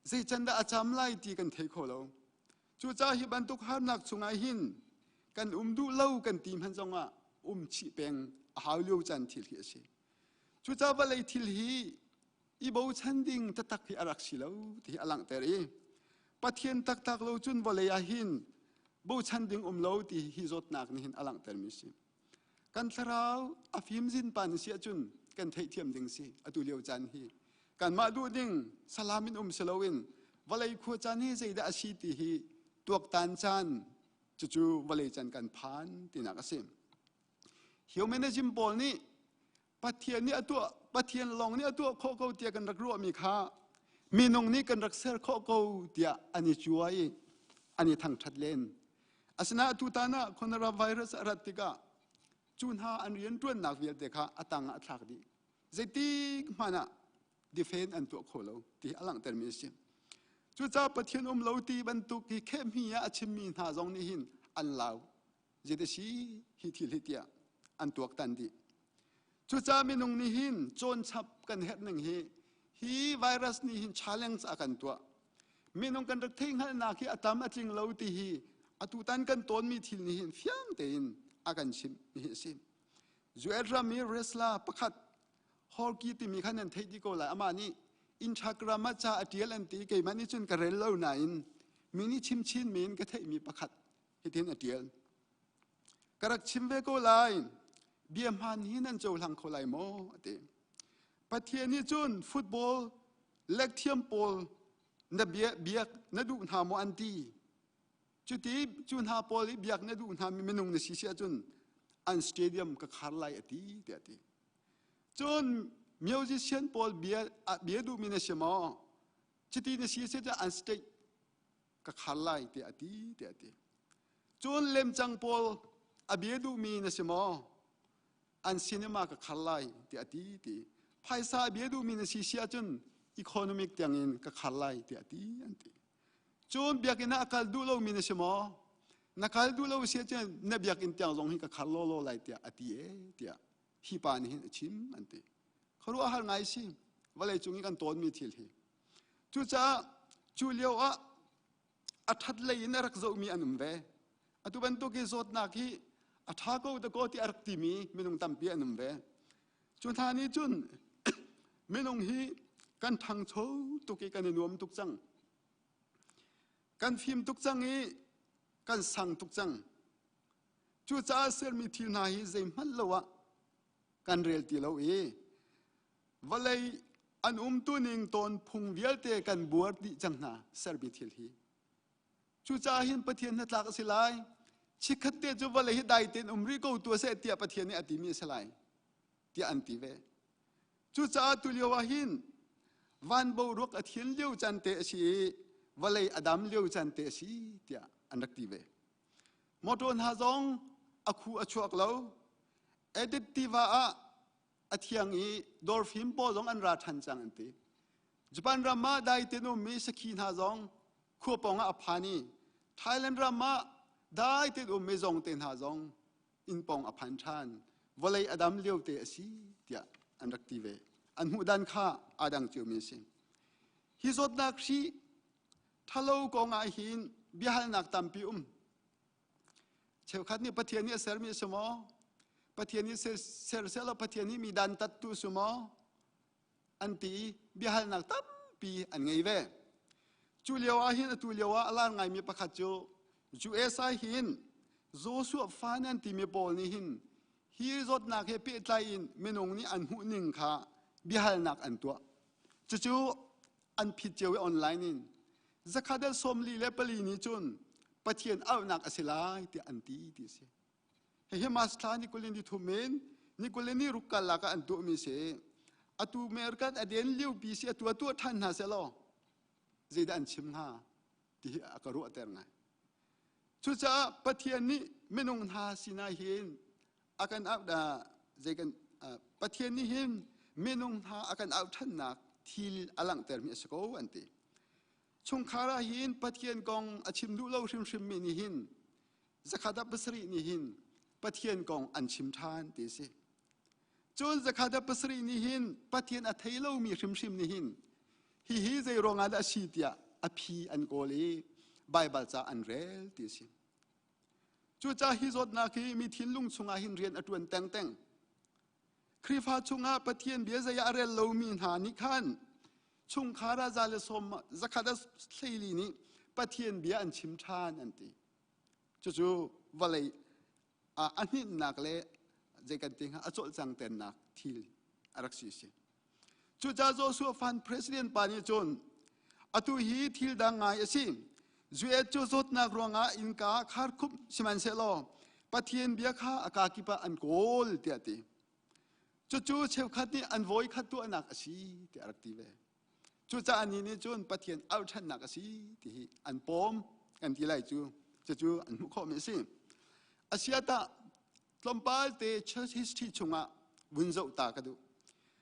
zei can dah a cam lai ti kan thei kho lo. Cucaah hi bantuk harnak chungah hin kan um duh lo kan ti hmanh zongah um chih peng a hau lio caan thil hi a si. Cucaah vawlei thil hi i bochan ding taktak hi a rak si lo ti hi a langhter i Pathian taktak lo cun vawlei ah hin bochan ding um lo ti hi zawtnak nih hin a langhtermi si. Kan thlarau a fimzin pa na si ahcun kan theihthiam ding si atu lio caan hi. Kanmah duh ding salam in um si loin vawlei khua caan hi zeidah a si ti hi tuaktan caan cucu vawlei caan kan phan tinak a si. Humanism pawl nih Pathian nih a tuah Pathian lawng nih a tuah khawh ko tiah kan rak ruahmi kha minung nih kan rak ser khawh ko tiah an i cuai i an i thangṭhat len. Asinain tutan ah coronavirus a rat tikah cu hna an rianṭuannak vialte kha a tang ah a thlak dih. Zeitik hmanh ah defend an tuah kho lo ti a langhtermi a si. Cucaah Pathian um lo ti bantuk hi khehmi ah a chimmi hna zong nih hin an lau. Zeidah si hi thil hi tiah an tuaktan dih. Cucaah minung nih hin cawnchap kan herh ning hi hi virus nih hin challenge a kan tuah. Minung kan rak theihhngalhnak hi a tam a tling lo ti hi atutan kan tawnmi thil nih hin fiang tein a kan chimh mi hi a si. US ram i wrestler pakhat Horky timi kha nan theih dih ko lai. Amah nih Instagram ah ca a ṭial an ti keimah nih cun ka rel lo nain mi nih chim chin mi in ka theihmi pakhat hitin a ṭial. Ka rak chim ve ko lai. Bia hmaan hi nan cohlang kho lai maw? a ti. Pathian nih cun football lekthiam pawl na bia biak na duh hna maw an ti. Cuti cu hna pawl i biak na duh hna mi minung na si si ahcun an stadium ka khar lai a ti tiah a ti. Cun musician pawl bia bia duhmi na si maw? Cuti na si si cun an state ka khar lai tiah a ti tiah a ti. Cun lemcang pawl a bia duhmi na si maw? An cinema ka khar lai tiah a ti ti. Phaisa a bia duhmi na si si ahcun economic tiangin ka khar lai tiah a ti an ti. Cun biakinn ah a kal duh lomi na si maw? Na kal duh lo si ahcun na biakinn tiang zong hi ka khar lawlaw lai tiah a ti e tiah hi pa nih hin a chim an ti. Khuaruahhar ngai si vawlei cung i kan tawnmi thil hi. Cucaah cu lio ah a ṭhat lei in a rak zohmi an um ve. Atu bantuk hi zawtnak hi a ṭha ko dakaw ti a rak timi minung tampi an um ve. Cu hna nih cun minung hi kan ṭhangcho tuk i kan i nuam tuk cang. Kan fim tuk cang i kan sang tuk cang. Cucaah sermi thil hna hi zeihmanh lo ah kan rel ti lo i vawlei an umtu ning tawn phung vialte kan buar dih cang hna sermi thil hi. Cucaah hin Pathian hnatlak a si lai. Chikkhat te cu vawlei hi dai tein um rih ko tu seh tiah Pathian nih a timi a si lai tiah an ti ve. Cucaah tulio ah hin van boruak a thian lio caan te a si i vawlei a dam lio caan te a si tiah an rak ti ve. Motor hna zong a khu a chuak lo. Edit tiva ah a thiang i dawrfim pawl zong an ra ṭhan cang an ti. Japan ram ah dai ten ummi sakhi hna zong khua pawng ah a phan i Thailand ram ah Dai tein ummi zong te hna zong inn pawng a phan ṭhan. Vawlei a dam lio te a si tiah an rak ti ve. An hmuh dan kha aa dang ciomi a si. Hi zawtnak hri ṭhalo kong ah hin biahalnak tampi um. Cheukhat nih Pathian nih a sermi a si maw? Pathian nih ser sehlaw Pathian nih mi dantattu a si maw? An ti i biahalnak tampi an ngei ve. Cu lio ah hin atu lio ah a lar ngaimi pakhat cu US ah hin Joshua Fan an timi pawl nih hin hi zawtnak he pehtlai in minung nih an hmuh ning kha biahalnak an tuah. Cucu an phit cio i online in zakhat le 44 nih cun Pathian auhnak a si lai tiah an ti ti a si. Hihi March thla ni kul in ni thum in ni kul in ni ruk karlak ah an tuahmi si. Atu American a den lio pi si atu a tuah ṭhan hna seh law zeidah an chim hnga ti hi a ka ruahter ngai. Cucaah Pathian nih minung hna sinah hin a kan auh dah zei kan Pathian nih hin minung hna a kan auh ṭhannak thil a langhtermi a si ko an ti. Chungkhar ah hin Pathian kong a chim duh lo hrimhrimmi nih hin zakhat ah pasarih nih hin Pathian kong an chim ṭhan ti a si. Cun zakhat ah pasarih nih hin Pathian a thei lomi hrimhrim nih hin hihi zei ruangah dah a si tiah a phi an kawl i Baibal ca an rel ti a si. Cucaah hi zawtnak hi mi thinlung chungah hin rian a ṭuan tengteng. Khrihfa chungah Pathian bia zei ah a rel lomi hna nih khan chungkhar ah za le sawm zakhat a hleili nih Pathian bia an chim ṭhan an ti. Cucu vawlei a hninhnak le zei kan ti hnga a cawlcangternak thil a rak si si. Cucaah Joshua Fan president pa nih cun atu hi thil dang ngai a si. US cu zawtnak ruangah innka kharkhup sihmanhsehlaw Pathian bia kha a kaa kip ah an kawl tiah a ti. Cucu cheukhat nih an vawi khat tuahnak a si tiah a rak ti ve. Cucaah ni nih cun Pathian auh ṭhannak a si ti hi an pawm kan ti lai cu cucu an hmuh khawhmi a si. Asiatah tlawmpal te church history chungah vun zoh ta ka duh.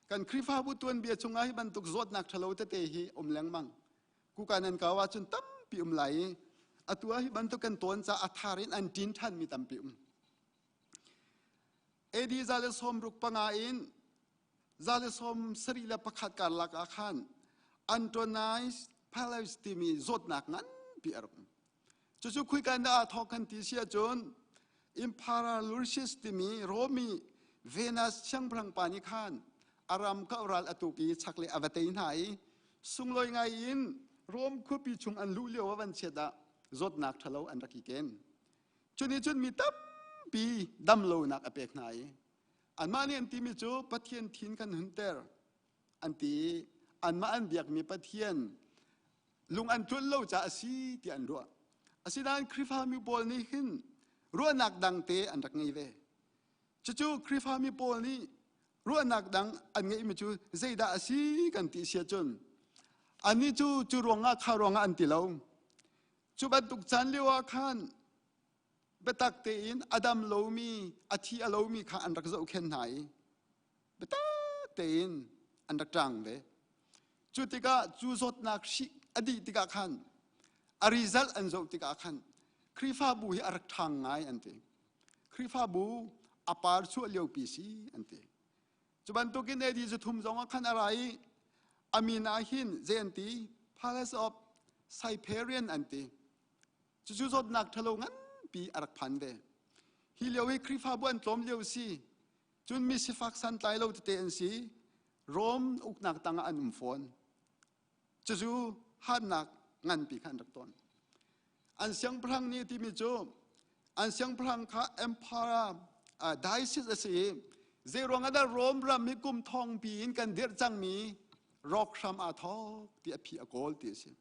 Kan Khrihfabu tuanbia chungah hi bantuk zawtnak ṭhalo tete hi um lengmang. Kuka nan kau ahcun tampi um lai i atu ah hi bantuk kan tawn caah a thar in an ṭin ṭhanmi tampi um. AD 165 in 171 karlak ah khan Antonine Palace timi zawtnak nganpi a rak um. Cucu khuika in dah aa thawk kan ti si ahcun Emperor Lucius timi Romi Venus siangpahrang pa nih khan a ram kha ral a tuk i chaklei a va tei hna i sunglawi ngai in Rom khuapi chung an luh lio a van chiat ah zawtnak ṭhalo an rak i ken. Cu nih cun mi tampi damlonak a pek hna i anmah nih an timi cu Pathian thin kan hunter an ti i anmah an biakmi Pathian lung an tlun lo caah a si tiah an ruah. Asinain Khrihfami pawl nih hin ruahnak dang te an rak ngei ve. Cucu Khrihfami pawl nih ruahnak dang an ngeihmi cu zeidah a si kan ti si ahcun annih cu cu ruangah kha ruangah an ti lo. Cu bantuk caan lio ah khan biatak tein a dam lomi a thi a lomi kha an rak zohkhenh hna i biatak tein an rak ṭang ve. Cu tikah cu zawtnak hri a dih tikah khan a result an zoh tikah khan Khrihfabu hi a rak ṭhang ngai an ti. Khrihfabu a par chuah liopi si an ti. Cu bantukin AD zathum zong ah khan a ra i a min ah hin zei an ti? Palace of Cyperian an ti. Cucu zawtnak ṭhalo nganpi a rak phan ve. Hi lio hi Khrihfabu an tlawm lio si. Cun mi sifak santlai lo tete an si. Rom uknak tangah an um fawn. Cucu harnak nganpi kha an rak ton. An siangpahrang nih timi cu an siangpahrang kha emperor diocese a si i zeiruang ah dah Rom ram hi kum thongpi in kan dirh cangmi rawk hram aa thawk ti a phi a kawl ti a si.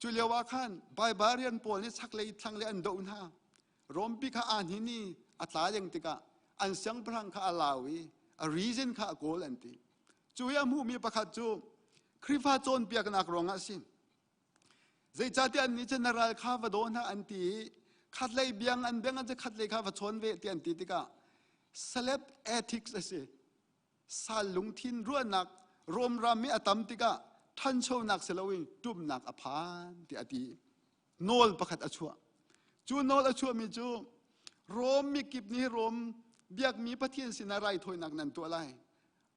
Cu lio ah khan barbarian pawl nih chaklei thlanglei an doh hna. Rompi kha aa hnin i a tla deng tikah an siangpahrang kha a lau i a reason kha a kawl an ti. Cu i a hmuhmi pakhat cu Khrihfa cawnpiaknak ruangah a si. Zeicahtiah annih cu na ral kha va daw hna an ti i khatlei biang an biang an cu khatlei kha va chawn ve ti an ti tikah celeb ethics a si. Sal lungthin ruahnak Rom ram i a tam tikah ṭhanchonak si loin ṭumnak a phan tiah a ti. Nawl pakhat a chuah. Cu nawl a chuahmi cu Rom mikip nih Rom biakmi Pathian sinah raithawinak nan tuah lai.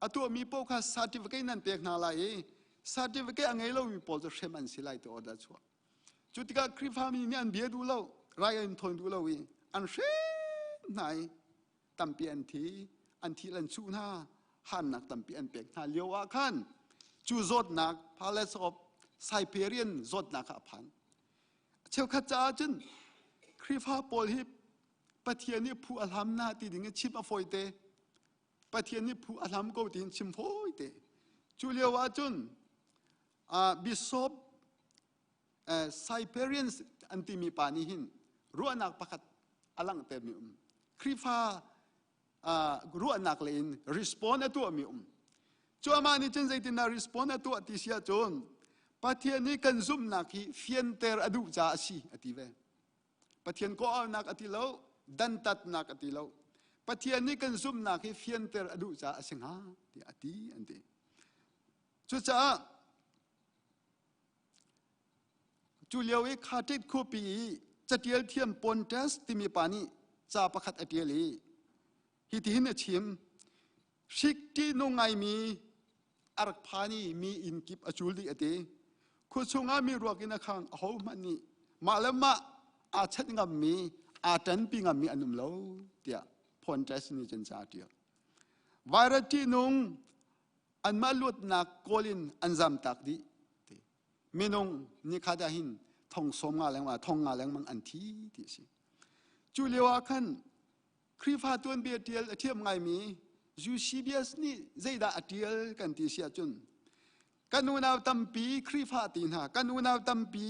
A tuahmi paoh kha certificate nan pek hna lai i certificate a ngei lomi pawl cu hrem an si lai ti order a chuah. Cu tikah Khrihfami nih an bia duh lo, rai an thawn duh lo i an hrem hna i tampi an thi, an thil an chuh hna, harnak tampi an pek hna lio ah khan cu zawtnak Palace of Siberian zawtnak kha a phan. Cheukhat caah cun Khrihfa pawl hi Pathian nih phu a hlam na ti ding i chim a fawite. Pathian nih phu a hlam ko tiin chim fawite. Cu lio ah cun Bishop Siberians an timi pa nih hin ruahnak pakhat a langhtermi um. Khrihfa ruahnak lei in respond a tuahmi um. Cu amah nih cun zeitindah respond a tuah ti si ahcun Pathian nih kan zumhnak hi fianter a duh caah a si a ti ve. Pathian kawhauhnak a ti lo, dantatnak a ti lo. Pathian nih kan zumhnak hi fianter a duh caah a si hnga tiah a ti an ti. Cucaah cu lio i Khatit khuapi i catial thiam Pontus timi pa nih ca pakhat a ṭial i hitihin a chim hrik ṭihnung ngaimi a rak phan i mi inn kip a cul dih a ti khua chungah mi ruak in a khang ahohmanh nih mah le mah aa chanh ngammi aa ṭanpi ngammi an um lo tiah Pontus nih cun ca a ṭial virus ṭihnung anmah luatnak kawl in an zamtak dih ti minung nikhat ah hin thong sawm nga lengmang thong nga lengmang an thi ti a si cu lio ah khan Khrihfa tuanbia ṭial a thiam ngaimi Eusebius nih zeidah a ṭial kan ti si ahcun kan unau tampi Khrihfa ti hna kan unau tampi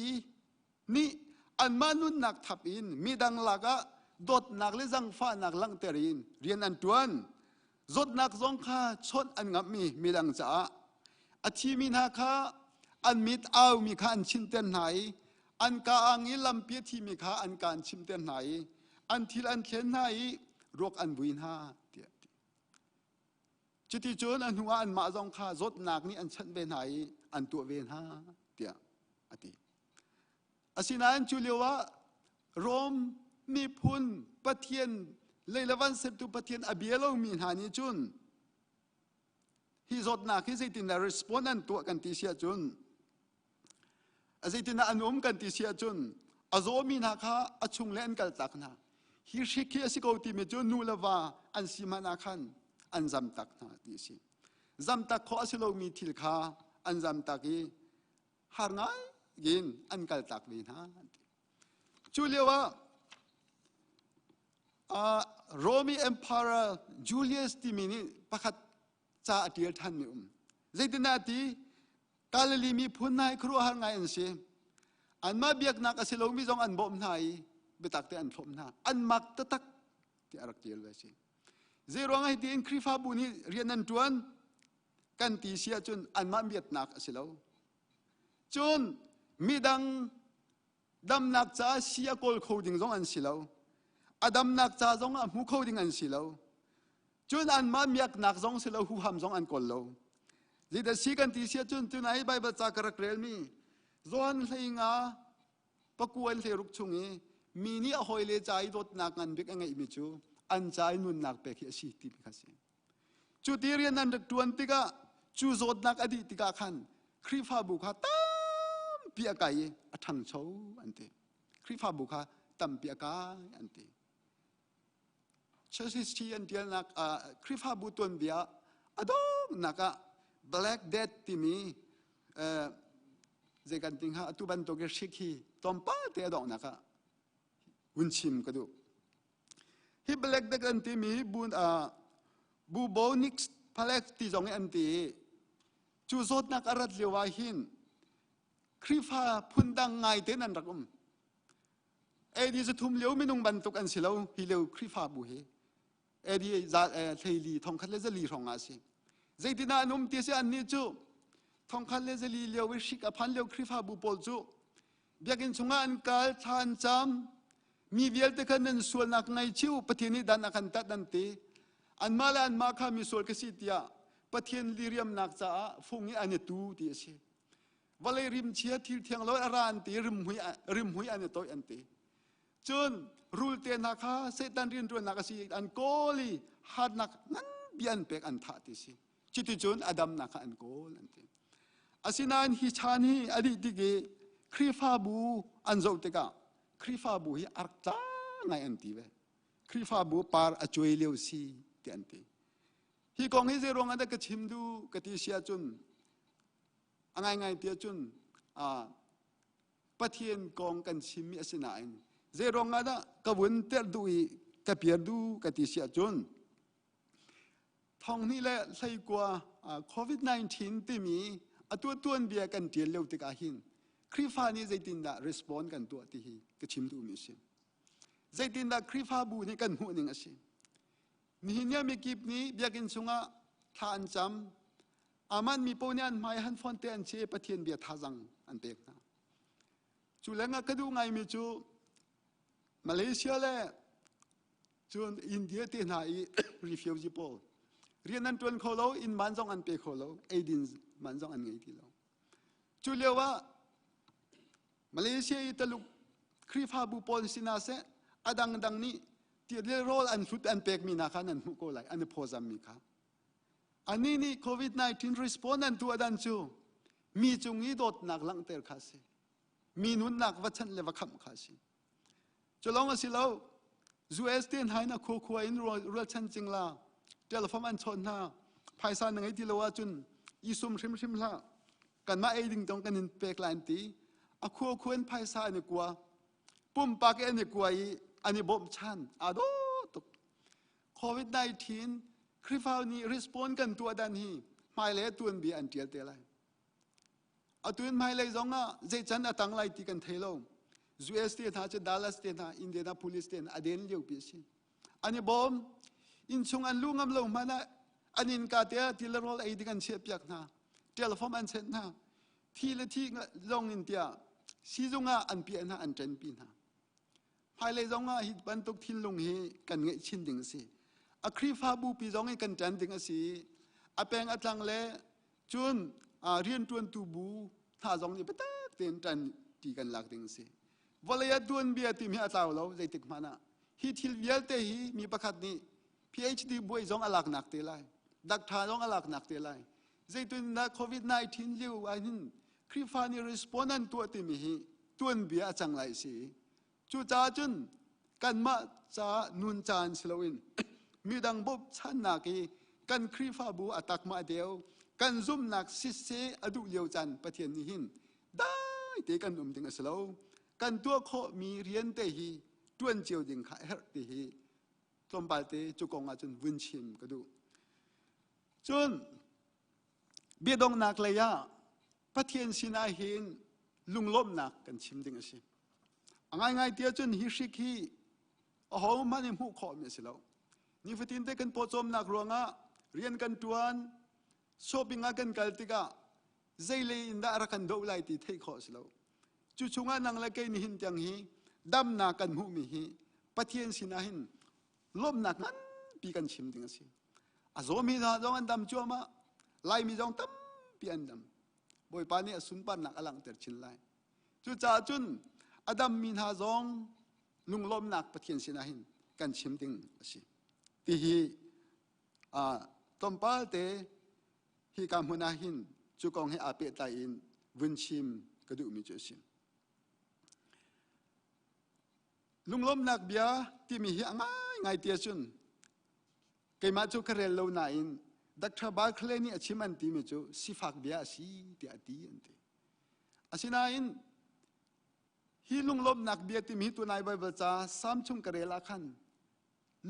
nih anmah nunnak thap in midang lakah dawtnak le zangfahnak langhter in rian an ṭuan. Zawtnak zong kha chawnh an ngamhmi midang caah a thimi hna kha an mit aumi kha an chinter hna i an ka ang i lampi a thimi kha an ka an chimter hna i an thil an thlen hna i ruak an vui hna tiah ti. Cuticun a hnuah anmah zong kha zawtnak nih an chanh ve hna i an tuah ve hna tiah a ti. Asinain cu lioah Rom miphun Pathian lei le van sertu Pathian a bia lomi hna nih cun hi zawtnak hi zeitindah respond an tuah kan ti si ahcun zeitindah an um kan ti si ahcun a zawmi hna kha a chung le an kaltak hna hi hrik hi a si ko timi cu nu le va an si hmanh ah khan an zamtak hna ti a si zamtak khawh a si lomi thil kha an zamtak i har ngai in an kaltak ve hna cu lio ah Romi Emperor Julius timi nih pakhat ca a ṭial ṭhanmi um zeitindah ti Galilee miphun hna hi khuaruahhar ngai an si. Anmah biaknak a si lomi zong an bawmh hna i biatak te an thlawm hna. An mak taktak ti a rak ṭial ve si. Zei ruangah hi tiin Khrihfabu nih rian an ṭuan kan ti si ahcun anmah biaknak a si lo. Cun midang damnak caah si a kawl kho ding zong an si lo. A damnak ca zong ah hmu kho ding an si lo. Cun anmah miaknak zong si lo huham zong an kawl lo. Zeidah si kan ti si ahcun tunai Baibal ca ka rak relmi Johan hlei nga pakuan hlei ruk chung i mi nih a hawile ca i dawtnak ngan bik a ngeihmi cu an ca i nunnak pek hi a si timi kha si. Cu ti rian an rak ṭuan tikah cu zawtnak a dih tikah khan Khrihfabu kha tampi a kai i a ṭhangcho an ti. Khrihfabu kha tampi a kai an ti. Church history an ṭialnak Khrihfabu tuanbia a donghnak ah Black Death timi zei kan ti hnga atu bantuk i hrik hi tlawmpal te a donghnak ah hun chim ka duh. Hi Black Death an timi bu bubonic plague ti zong i an ti i cu zawtnak a rat lio ah hin Khrihfa phundang ngai tein an rak um. AD zathum lio minung bantuk an si lo hi lio Khrihfabu hi AD hleili thongkhat le zali hrawng ah a si. Zeitinah an um ti si annih cu thongkhat le zali lio i hrik a phan lio Khrihfabu pawl cu biakinn chungah an kal thla an cam mi vialte kha nan sualnak ngaichih u Pathian nih dan a kan tat an ti anmah le anmah kha mi sual ka si tiah Pathian liriamnak caah fung i an i tu ti a si vawlei rimchia thil thiang lo a ra an ti rimhmui an i toih an ti. Cun rulte hna kha Satan rianṭuannak a si an kawl i hatnak nganpi an pek an thah ti si. Cuticun a damnak kha an kawl an ti. Asinain hi chan hi a dih tik i Khrihfabu an zoh tikah Khrihfabu hi a rak tla ngai an ti ve. Khrihfabu par a cuai lio si ti an ti. Hi kong hi zeiruang ah dah ka chim duh ka ti si ahcun a ngaingai ti ahcun Pathian kong kan chimmi a si nain zeiruang ah dah ka vun terh duh i ka piar duh ka ti si ahcun thonghnih le hleikua COVID-19 timi a tuanbia kan ṭial lio tikah hin Khrihfa nih zeitindah respond kan tuah ti hi ka chim duhmi a si. Zeitindah Khrihfabu nih kan hmuh ning a si. Nihin ni mikip nih biakinn chungah thla an cam. Aman mi paoh nih an hmai han fon te an che Pathian bia thazang an pek hna. Cu lengah ka duh ngaimi cu Malaysia le cun India te hna i refugee pawl rian an ṭuan kho lo, inn man zong an pe kho lo, eidin man zong an ngei ti lo. Cu lio ah Malaysia i Taluk Khrihfabu pawl sinah seh a dangdang nih ti rawl an hlut an pekmi hna kha nan hmuh ko lai an i phawzammi kha. Anih nih COVID-19 response an tuah dan cu mi cung i dawtnak langhter kha a si. Mi nunnak va chanh le va khamh kha a si. Cu lawng a si lo. US te hna in a khua khua in rualchan cingla telephone an chawn hna. Phaisa na ngei ti lo ahcun i sum hrimhrim hlah. Kanmah ei ding tong kan in pek lai an ti. A khua khua in phaisa an i kua. Pumpak an i kua i an i bawmhchan. Aa dawh tuk. COVID-19 Khrihfa nih respond kan tuah dan hi hmailei tuanbia an ṭial te lai. Atu in hmailei zong ah zei can a tang lai ti kan thei lo. US te hna cu Dallas te hna, Indianapolis te hna a den lio pi a si. An i bawm. Innchung an lu ngam lo hmanh ah an innka te ah ti le rawl ei ding an chiah piak hna. Telephone an chenh hna. Thi le thi zong in tiah sizung ah an piah hna, an ṭenpi hna. Hmailei zong ah hi bantuk thinlung hi kan ngeih chin ding a si. A Khrihfabu pi zong hi kan ṭan ding a si. A peng a tlang le cun rianṭuantu bu hna zong nih biatak tein ṭan ti kan lak ding a si. Vawlei ah tuanbia timi a tlau lo zeitik hmanh ah. Hi thil vialte hi mi pakhat nih PhD buai zong a laknak te lai. Doctor zong a laknak te lai. Zeitindah COVID-19 lio ah hin Khrihfa nih respond an tuah timi hi tuanbia a cang lai si. Cucaah cun kanmah ca nun caan si loin midang bawmhchannak i kan Khrihfabu a takmah deu kan zumhnak siseh a duh lio caan Pathian nih hin dai te kan um ding a si lo. Kan tuah khawhmi rian te hi ṭuan cio ding kha a herh ti hi tlawmpal te cu kong ah cun vun chim ka duh. Cun biadonghnak lei ah Pathian sinah hin lunglawmhnak kan chim ding a si. A ngaingai ti ahcun hi hrik hi ahohmanh i hmuh khawhmi a si lo. Nifatin te kan pawcawmnak ruangah rian kan ṭuan, shopping ah kan kal tikah zeilei in dah rak kan doh lai ti theih khawh a si lo. Cu chungah nang le kei nihin tiang hi damnak kan hmuhmi hi Pathian sinah hin lawmhnak nganpi kan chim ding a si. A zawmi hna zong an dam cuahmah. Laimi zong tampi an dam. Bawipa nih a sunparnak a langhter chin lai. Cucaah cun a dammi hna zong lunglawmhnak Pathian sinah hin kan chim ding a si. Tihi tlawmpal te hi ka hmun ah hin cu kong he aa pehtlai in vun chim ka duhmi cu a si. Lunglawmhnak bia timi hi a ngaingai ti ahcun keimah cu ka rel lo nain Dr. Barclay nih a chim an timi cu sifak bia a si tiah a ti an ti. Asinain hi lunglawmhnak bia timi hi tunai Baibal ca Salm chung ka rel ah khan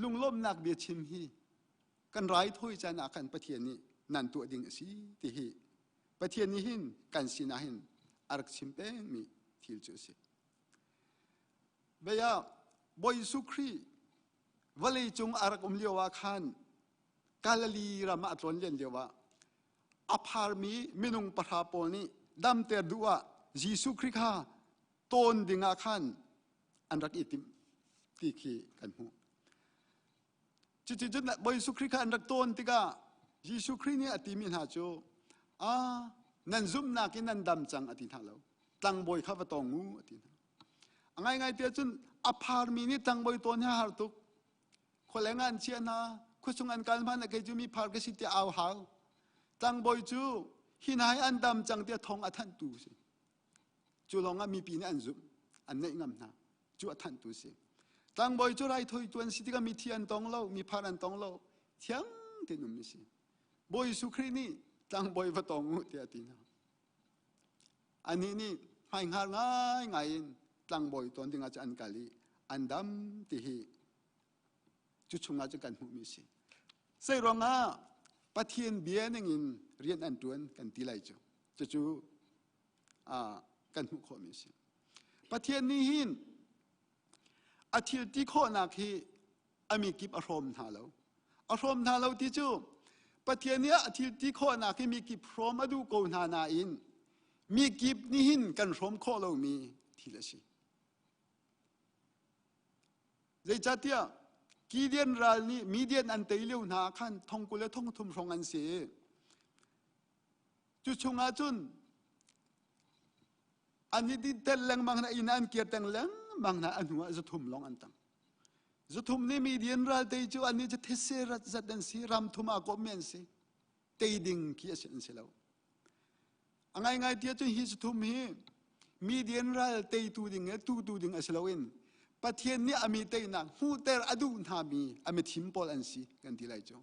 lunglawmhnak bia chim hi kan raithawi caan ah khan Pathian nih nan tuah ding a si ti hi Pathian nih hin kan sinah hin a rak chim pengmi thil cu a si. Bia Bawi Jesuh Khrih vawlei cung a rak um lio ah khan Galilee ram ah a tlawn len lio ah a pharmi minung pahra pawl nih damter duh ah Jesuh Khrih kha tawn ding ah khan an rak i timh ti khi kan hmuh. Cuticun Bawi Jesuh Khrih kha an rak tawn tikah Jesuh Khrih nih a timi hna cu a nan zumhnak in nan dam cang a ti hna lo. Tlangbawi kha va tong u a ti hna. A ngaingai ti ahcun A pharmi nih tlangbawi tawn hi a har tuk. Khualeng ah an chiah hna, khuasung an kal hmanh ah kei cu mi phar ka si tiah au hau. Tlangbawi cu hi hna hi an dam cang tiah thawng a thanhtu si. Cu lawng ah mipi nih an zumh, an neih ngam hna. Cu a thanhtu si. Tlangbawi cu raithawi tuan si tikah mithi an tong lo, mi phar an tong lo. Thiang tein um mi si. Bawi Jesuh Khrih nih tlangbawi va tong u tiah a ti hna. Anih nih hmaihngar ngaingai in tlangbawi tawn dingah cu an kal i an dam ti hi cu chungah cun kan hmuhmi a si. Zei ruangah Pathian bia ningin rian an ṭuan kan ti lai cu. Cucu kan hmuh khawhmi a si. Pathian nih hin a thil ti khawhnak hi a mi kip a hrawm hna lo. A hrawm hna lo ti cu Pathian nih a thil ti khawhnak hi mi kip hrawm a duh ko hna nain mi kip nih hin kan hrawm khawh lomi thil a si. Zeicahtiah Gideon ral nih Midian an tei lio hna ah khan thong 20 le thong 30 hrawng an si. Cu chungah cun an i tel lengmang hna inn ah an kir teng lengmang hna a hnu ah 300 lawng an tang. 300 nih Midian ral tei cu annih cu thetse rat zat an si, ram thum aa kawpmi an si. Tei ding khi a si an si lo. A ngaingai ti ahcun hi 300 hi Midian ral teitu ding le tutu ding a si loin Pathian nih a mi teinak hmuhter a duh hna mi a mithim pawl an si kan ti lai cu.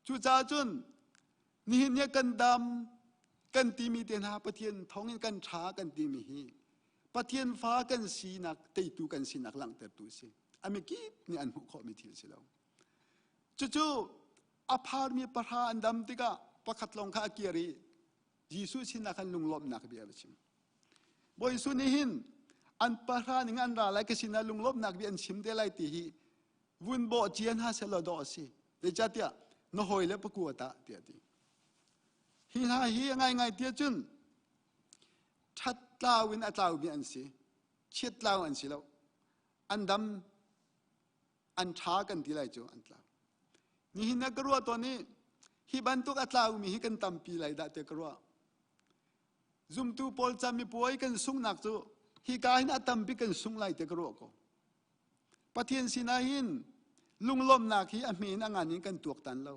Cucaah cun nihin ni kan dam kan timi te hna Pathian thawngin kan ṭha kan timi hi Pathian fa kan sinak teitu kan sinak langhtertu a si. A mikip nih an hmuh khawhmi thil si lo. Cucu a pharmi pahra an dam tikah pakhat lawng kha a kir i Jesuh sinah khan lunglawmhnak bia a chim. Bawi Jesuh nih hin an pahra ning an ra lai ka sinah lunglawmhnak bia an chim te lai ti hi vun bawh cia hna selaw dawh a si. Zeicahtiah na hawi le pakua tah tiah a ti. Hi hna hi a ngaingai tiah cun ṭhat tlau in a tlaumi an si. Chiat tlau an si lo. An dam an ṭha kan ti lai cu an tlau. Nihin na ka ruah tawn i hi bantuk a tlaumi hi kan tampi lai dah tiah ka ruah. Zumtu pawl camipuai kan sunghnak cu hika hin a tampi kan sung lai tiah ka ruah ko. Pathian sinah hin lunglawmhnak hi a hme in a ngan in kan tuaktan lo.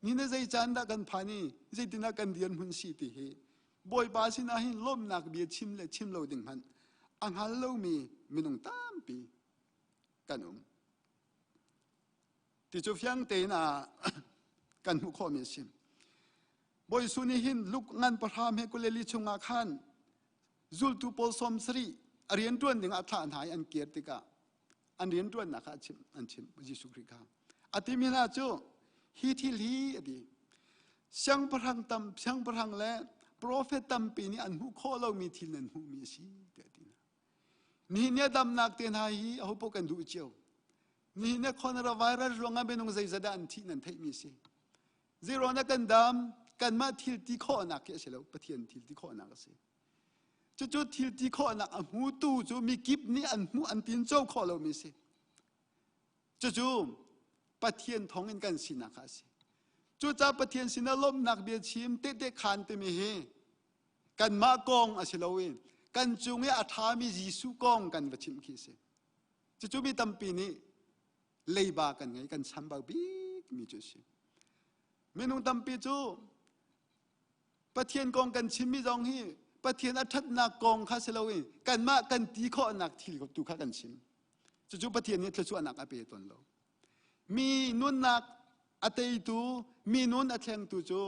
Ni na zei caan dah kan phan i zeitindah kan dirhmun si ti hi Bawipa sinah hin lawmhnak bia chim le chim lo ding hmanh a hngal lomi minung tampi kan um. Ti cu fiang tein a kan hmuh khawhmi a si. Bawi Jesuh nih hin Luke ngan pahra he kuleli chungah khan zultu pawl 70 a rianṭuan ding ah thlah hna i an kir tikah an rianṭuannak kha a chimh an chimh Jesuh Khrih kha. A timi hna cu hi thil hi a ti. Siangpahrang tam siangpahrang le profet tampi nih an hmuh khawh lomi thil nan hmuhmi a si tiah a ti hna. Nihin ni a damnak te hna hi ahopaoh kan duh cio. Nihin ni coronavirus ruangah minung zeizat dah an thih nan theihmi a si. Zeiruang dah kan dam? Kanmah thil ti khawhnak khi a si lo, Pathian thil ti khawhnak a si. Cucu thil ti khawhnak a hmutu cu mikip nih an hmuh an tinco khawh lomi a si. Cucu Pathian thawngin kan sinak kha a si. Cucaah Pathian sinah lawmhnak bia chim tehte khaan timi hi kanmah kong a si lo i kan cung i a ṭhami Jesuh kong kan va chimh khi a si. Cucu mi tampi nih leiba kan ngei kan chambau bikmi cu a si. Minung tampi cu Pathian kong kan chimmi zong hi Pathian a ṭhatnak kong kha si lo i kanmah kan ti khawhnak thil tu kha kan chim. Cucu Pathian nih thluachuahnak a pe tawn lo. Mi nunnak a teitu, mi nun a thlengtu cu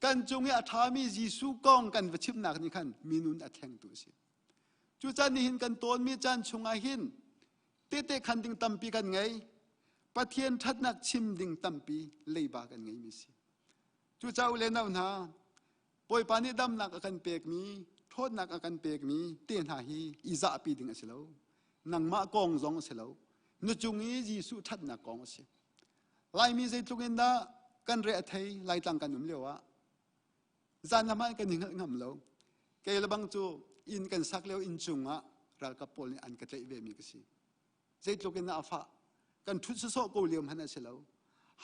kan cung i a ṭhami Jesuh kong kan va chimnak nih khan mi nun a thlengtu a si. Cucaah nihin kan tawnmi caan chungah hin tehte khan ding tampi kan ngei. Pathian ṭhatnak chim ding tampi leiba kan ngeimi si. Cucaah u le nau hna, Bawipa nih damnak a kan pekmi, ṭhawnnak a kan pekmi te hna hi i zahpi ding a si lo. Nangmah kong zong a si lo. Na cung i Jesuh ṭhatnak kong a si. Laimi zeitluk in dah kan re a thei Laitlang kan um lio ah zan lam ah kan i hngalh ngam lo. Kei le bang cu inn kan sak lio inn cung ah ralkap pawl nih an ka tlaih ve mi ka si. Zeitluk in dah a fah. Kan ṭhut sawsawh ko lio hmanh a si lo.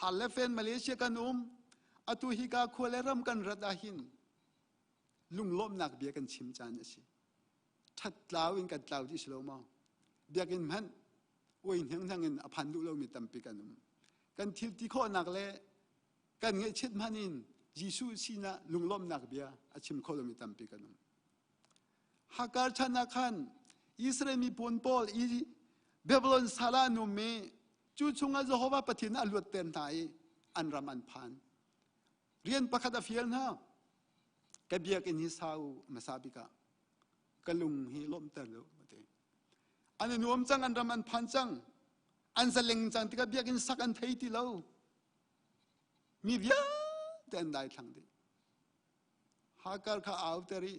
Hal le fen Malaysia kan um. Atu hika khua le ram kan rat ahhin lunglawmhnak bia kan chim caan a si. Ṭhat tlau in kan tlau dih si lo maw? Biakinn hmanh oi hnenghneng in a phan duh lomi tampi kan um. Kan thil ti khawhnak le kan ngaihchiat hmanh in Jesuh sinah lunglawmhnak bia a chim kho lomi tampi kan um. Hakar chan ah khan Israel miphun pawl i Babylon sal ah an um i cu chungah Jehovah Pathian a luatter hna i an ram an phan. Rian pakhat a fial hna. Ka biakinn hi sa u hmasa bik ah ka lung hi lawmhter lu ti. An i nuam cang an ram an phan cang. An zaleng cang tikah biakinn sak an thei ti lo. Mi vialte an dai thlang dih. Hakar kha auter i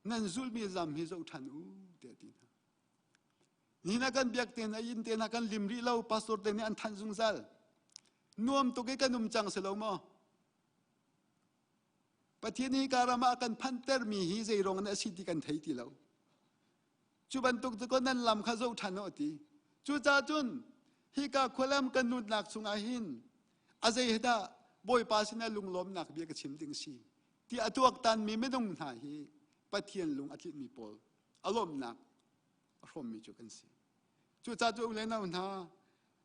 nan zulhmi lam hi zoh ṭhan u tiah a ti hna. Ni na kan biak te hna inn te hna kan lim rih lo pastor te nih an thanh zungzal. Nuam tuk i kan um cang si lo maw? Pathian hi ka ram ah kan phantermi hi zei ruang in a si ti kan thei ti lo. Cu bantuk cu nan lam kha zoh ṭhan u a ti. Cucaah cun hika khualam kan nunnak chungah hin a zei he dah Bawipa sinah lunglawmnak bia ka chim ding si ti a tuaktanmi minung hna hi Pathian lung a tlinhmi pawl a lawmhnak a hrawmmi cu kan si. Cucaah cu le nau hna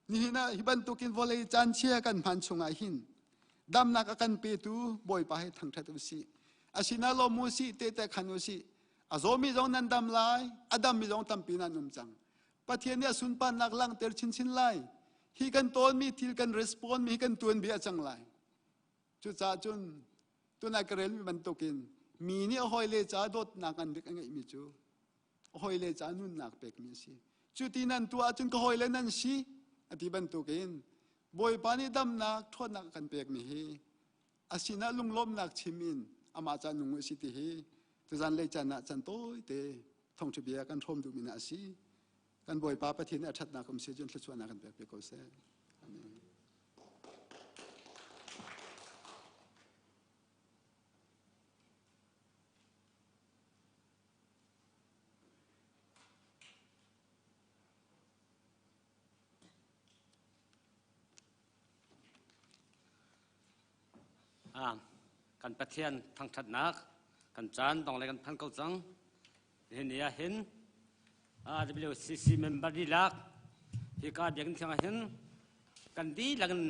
nihin ah hi bantukin vawlei caan chia kan hman chungah hin damnak a kan petu Bawipa he thangṭhat u sih. Asina lawm u sih, tehte khan u sih. A zawmi zong nan dam lai, a dammi zong tampi nan um cang. Pathian nih a sunparnak langhter chinchin lai. Hi kan tawnmi thil kan respond mi hi kan tuanbia a cang lai. Cucaah cun tunai ka relmi bantukin mi nih a hawile ca dawtnak an bik a ngeihmi cu a hawile ca nunnak pekmi a si. Cu ti nan tuah ahcun ka hawile nan si a ti bantukin Bawipa nih damnak ṭhawnnak a kan pekmi hi a sinah lunglawmhnak chim in amah ca nung u si ti hi tuzan lei caan ah can tawite thawngṭha bia kan hrawm duhmi na a si. Kan Bawipa Pathian nih a ṭhatnak um si cun thluachuahnak kan pek ve ko seh. Amen. Kan Pathian thangṭhatnak kan caan dong le kan phan ko cang. Nihin ni ah hin WCC member dihlak hika biakinn thiang ah hin kan dihlak in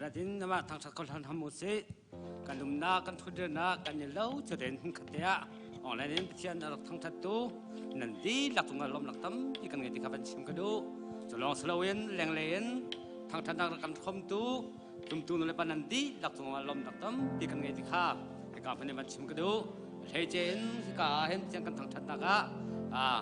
rat in amah thangṭhat ko hlan ham u sih. Kan umnak, kan ṭhutdirnak, kan i lo cutin hmunkhat te ah online in Pathian a rak thangṭhattu nan dihlak cungah lawmnak tampi kan ngei ti kha van chim ka duh. Cu lawng si loin lenglei in thangṭhatnak rak kan hrawmtu tumtu nulepa nan dihlak cungah lawmnak tampi kan ngei ti kha hika hmun in van chim ka duh. Hleice in hika ah hin Pathian kan thangṭhatnak ah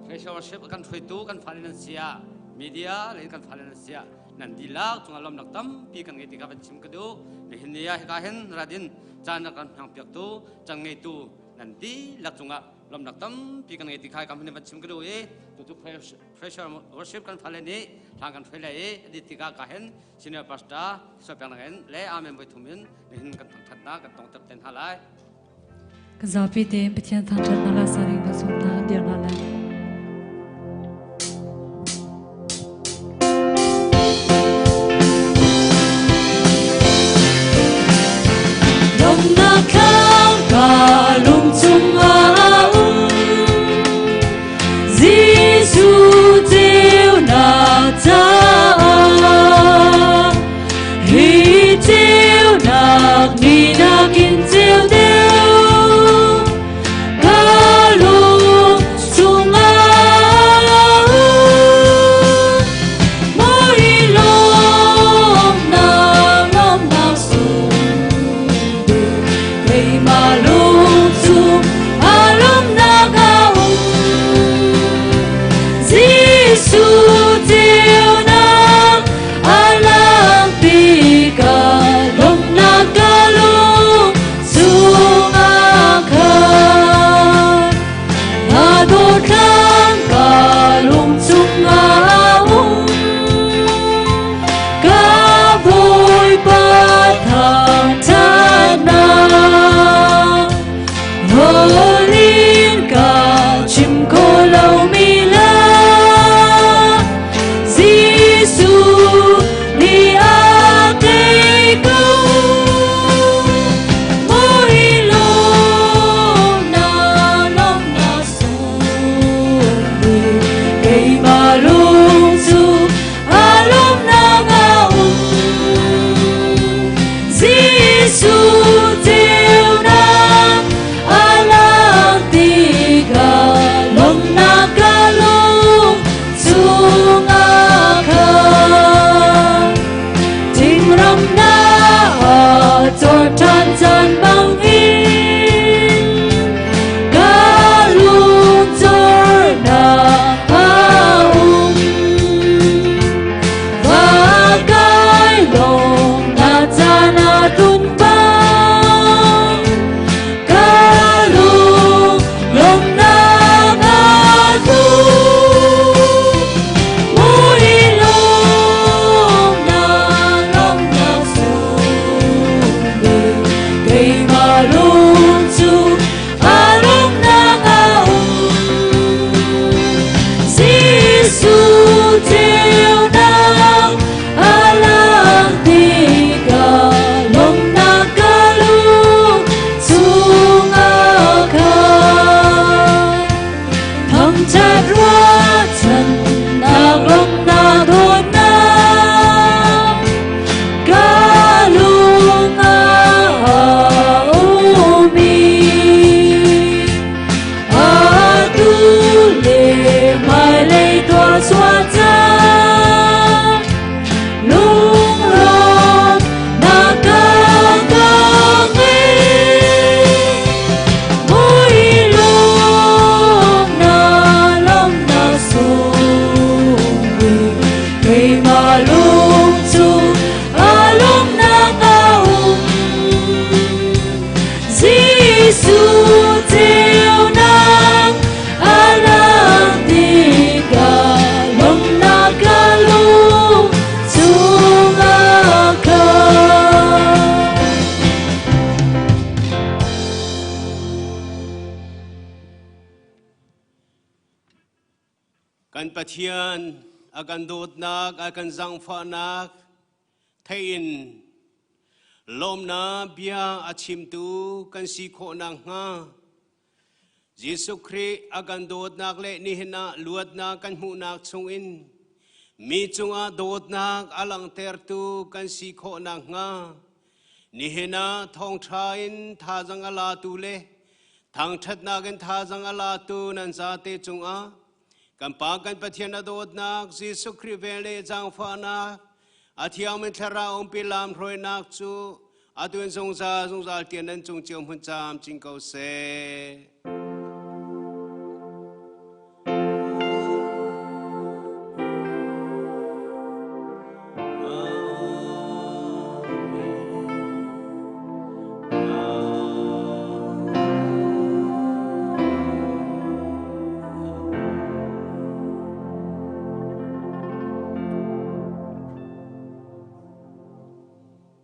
Treasure worship kan hruaitu kan fale nan si ah media lei kan fale nan si ah nan dihlak cungah lawmnak tampi kan ngei ti kha van chim ka duh. Nihin ni ah hika hin radin caan kan hmang piaktu caan ngeitu nan dihlak cungah lawmnak tampi kan ngei ti kha kam hin van chim ka duh i tutu pressure worship kan fale nih hlang kan hruai lai i adit tikah ka hin senior pastor sopeng in le amen voi thum in nihin kan thangthatnak kan tongter ten ha lai Kan zapi tein Pathian thangṭhatnak ah saring kan sum hna dir hna lai. Lawmnak thlam ka lung chungah a um Jesuh ceunak caah hi ceunak ni nakin ceu deuh ka lung chungah. Kan Pathian a kan dawtnak, a kan zaangfahnak theiin lawmnak bia a chimtu kan si khawh nakhnga Jesuh Khrih a kan dawtnak le nihin ah luatnak kan hmuhnak chungin mi cungah dawtnak a langhtertu kan si khawh nakhnga nihin ah thawngṭha in thazang a latu le thangṭhatnak in thazang a latu nan zate cungah kan Pa kan Pathian a dawtnak Jesuh Khrih vel le zaangfahnak a thiangmi thlarau umpi lam hruainak cu atu in zungzal zungzal tiang nan cung cio hmun camcin ko seh.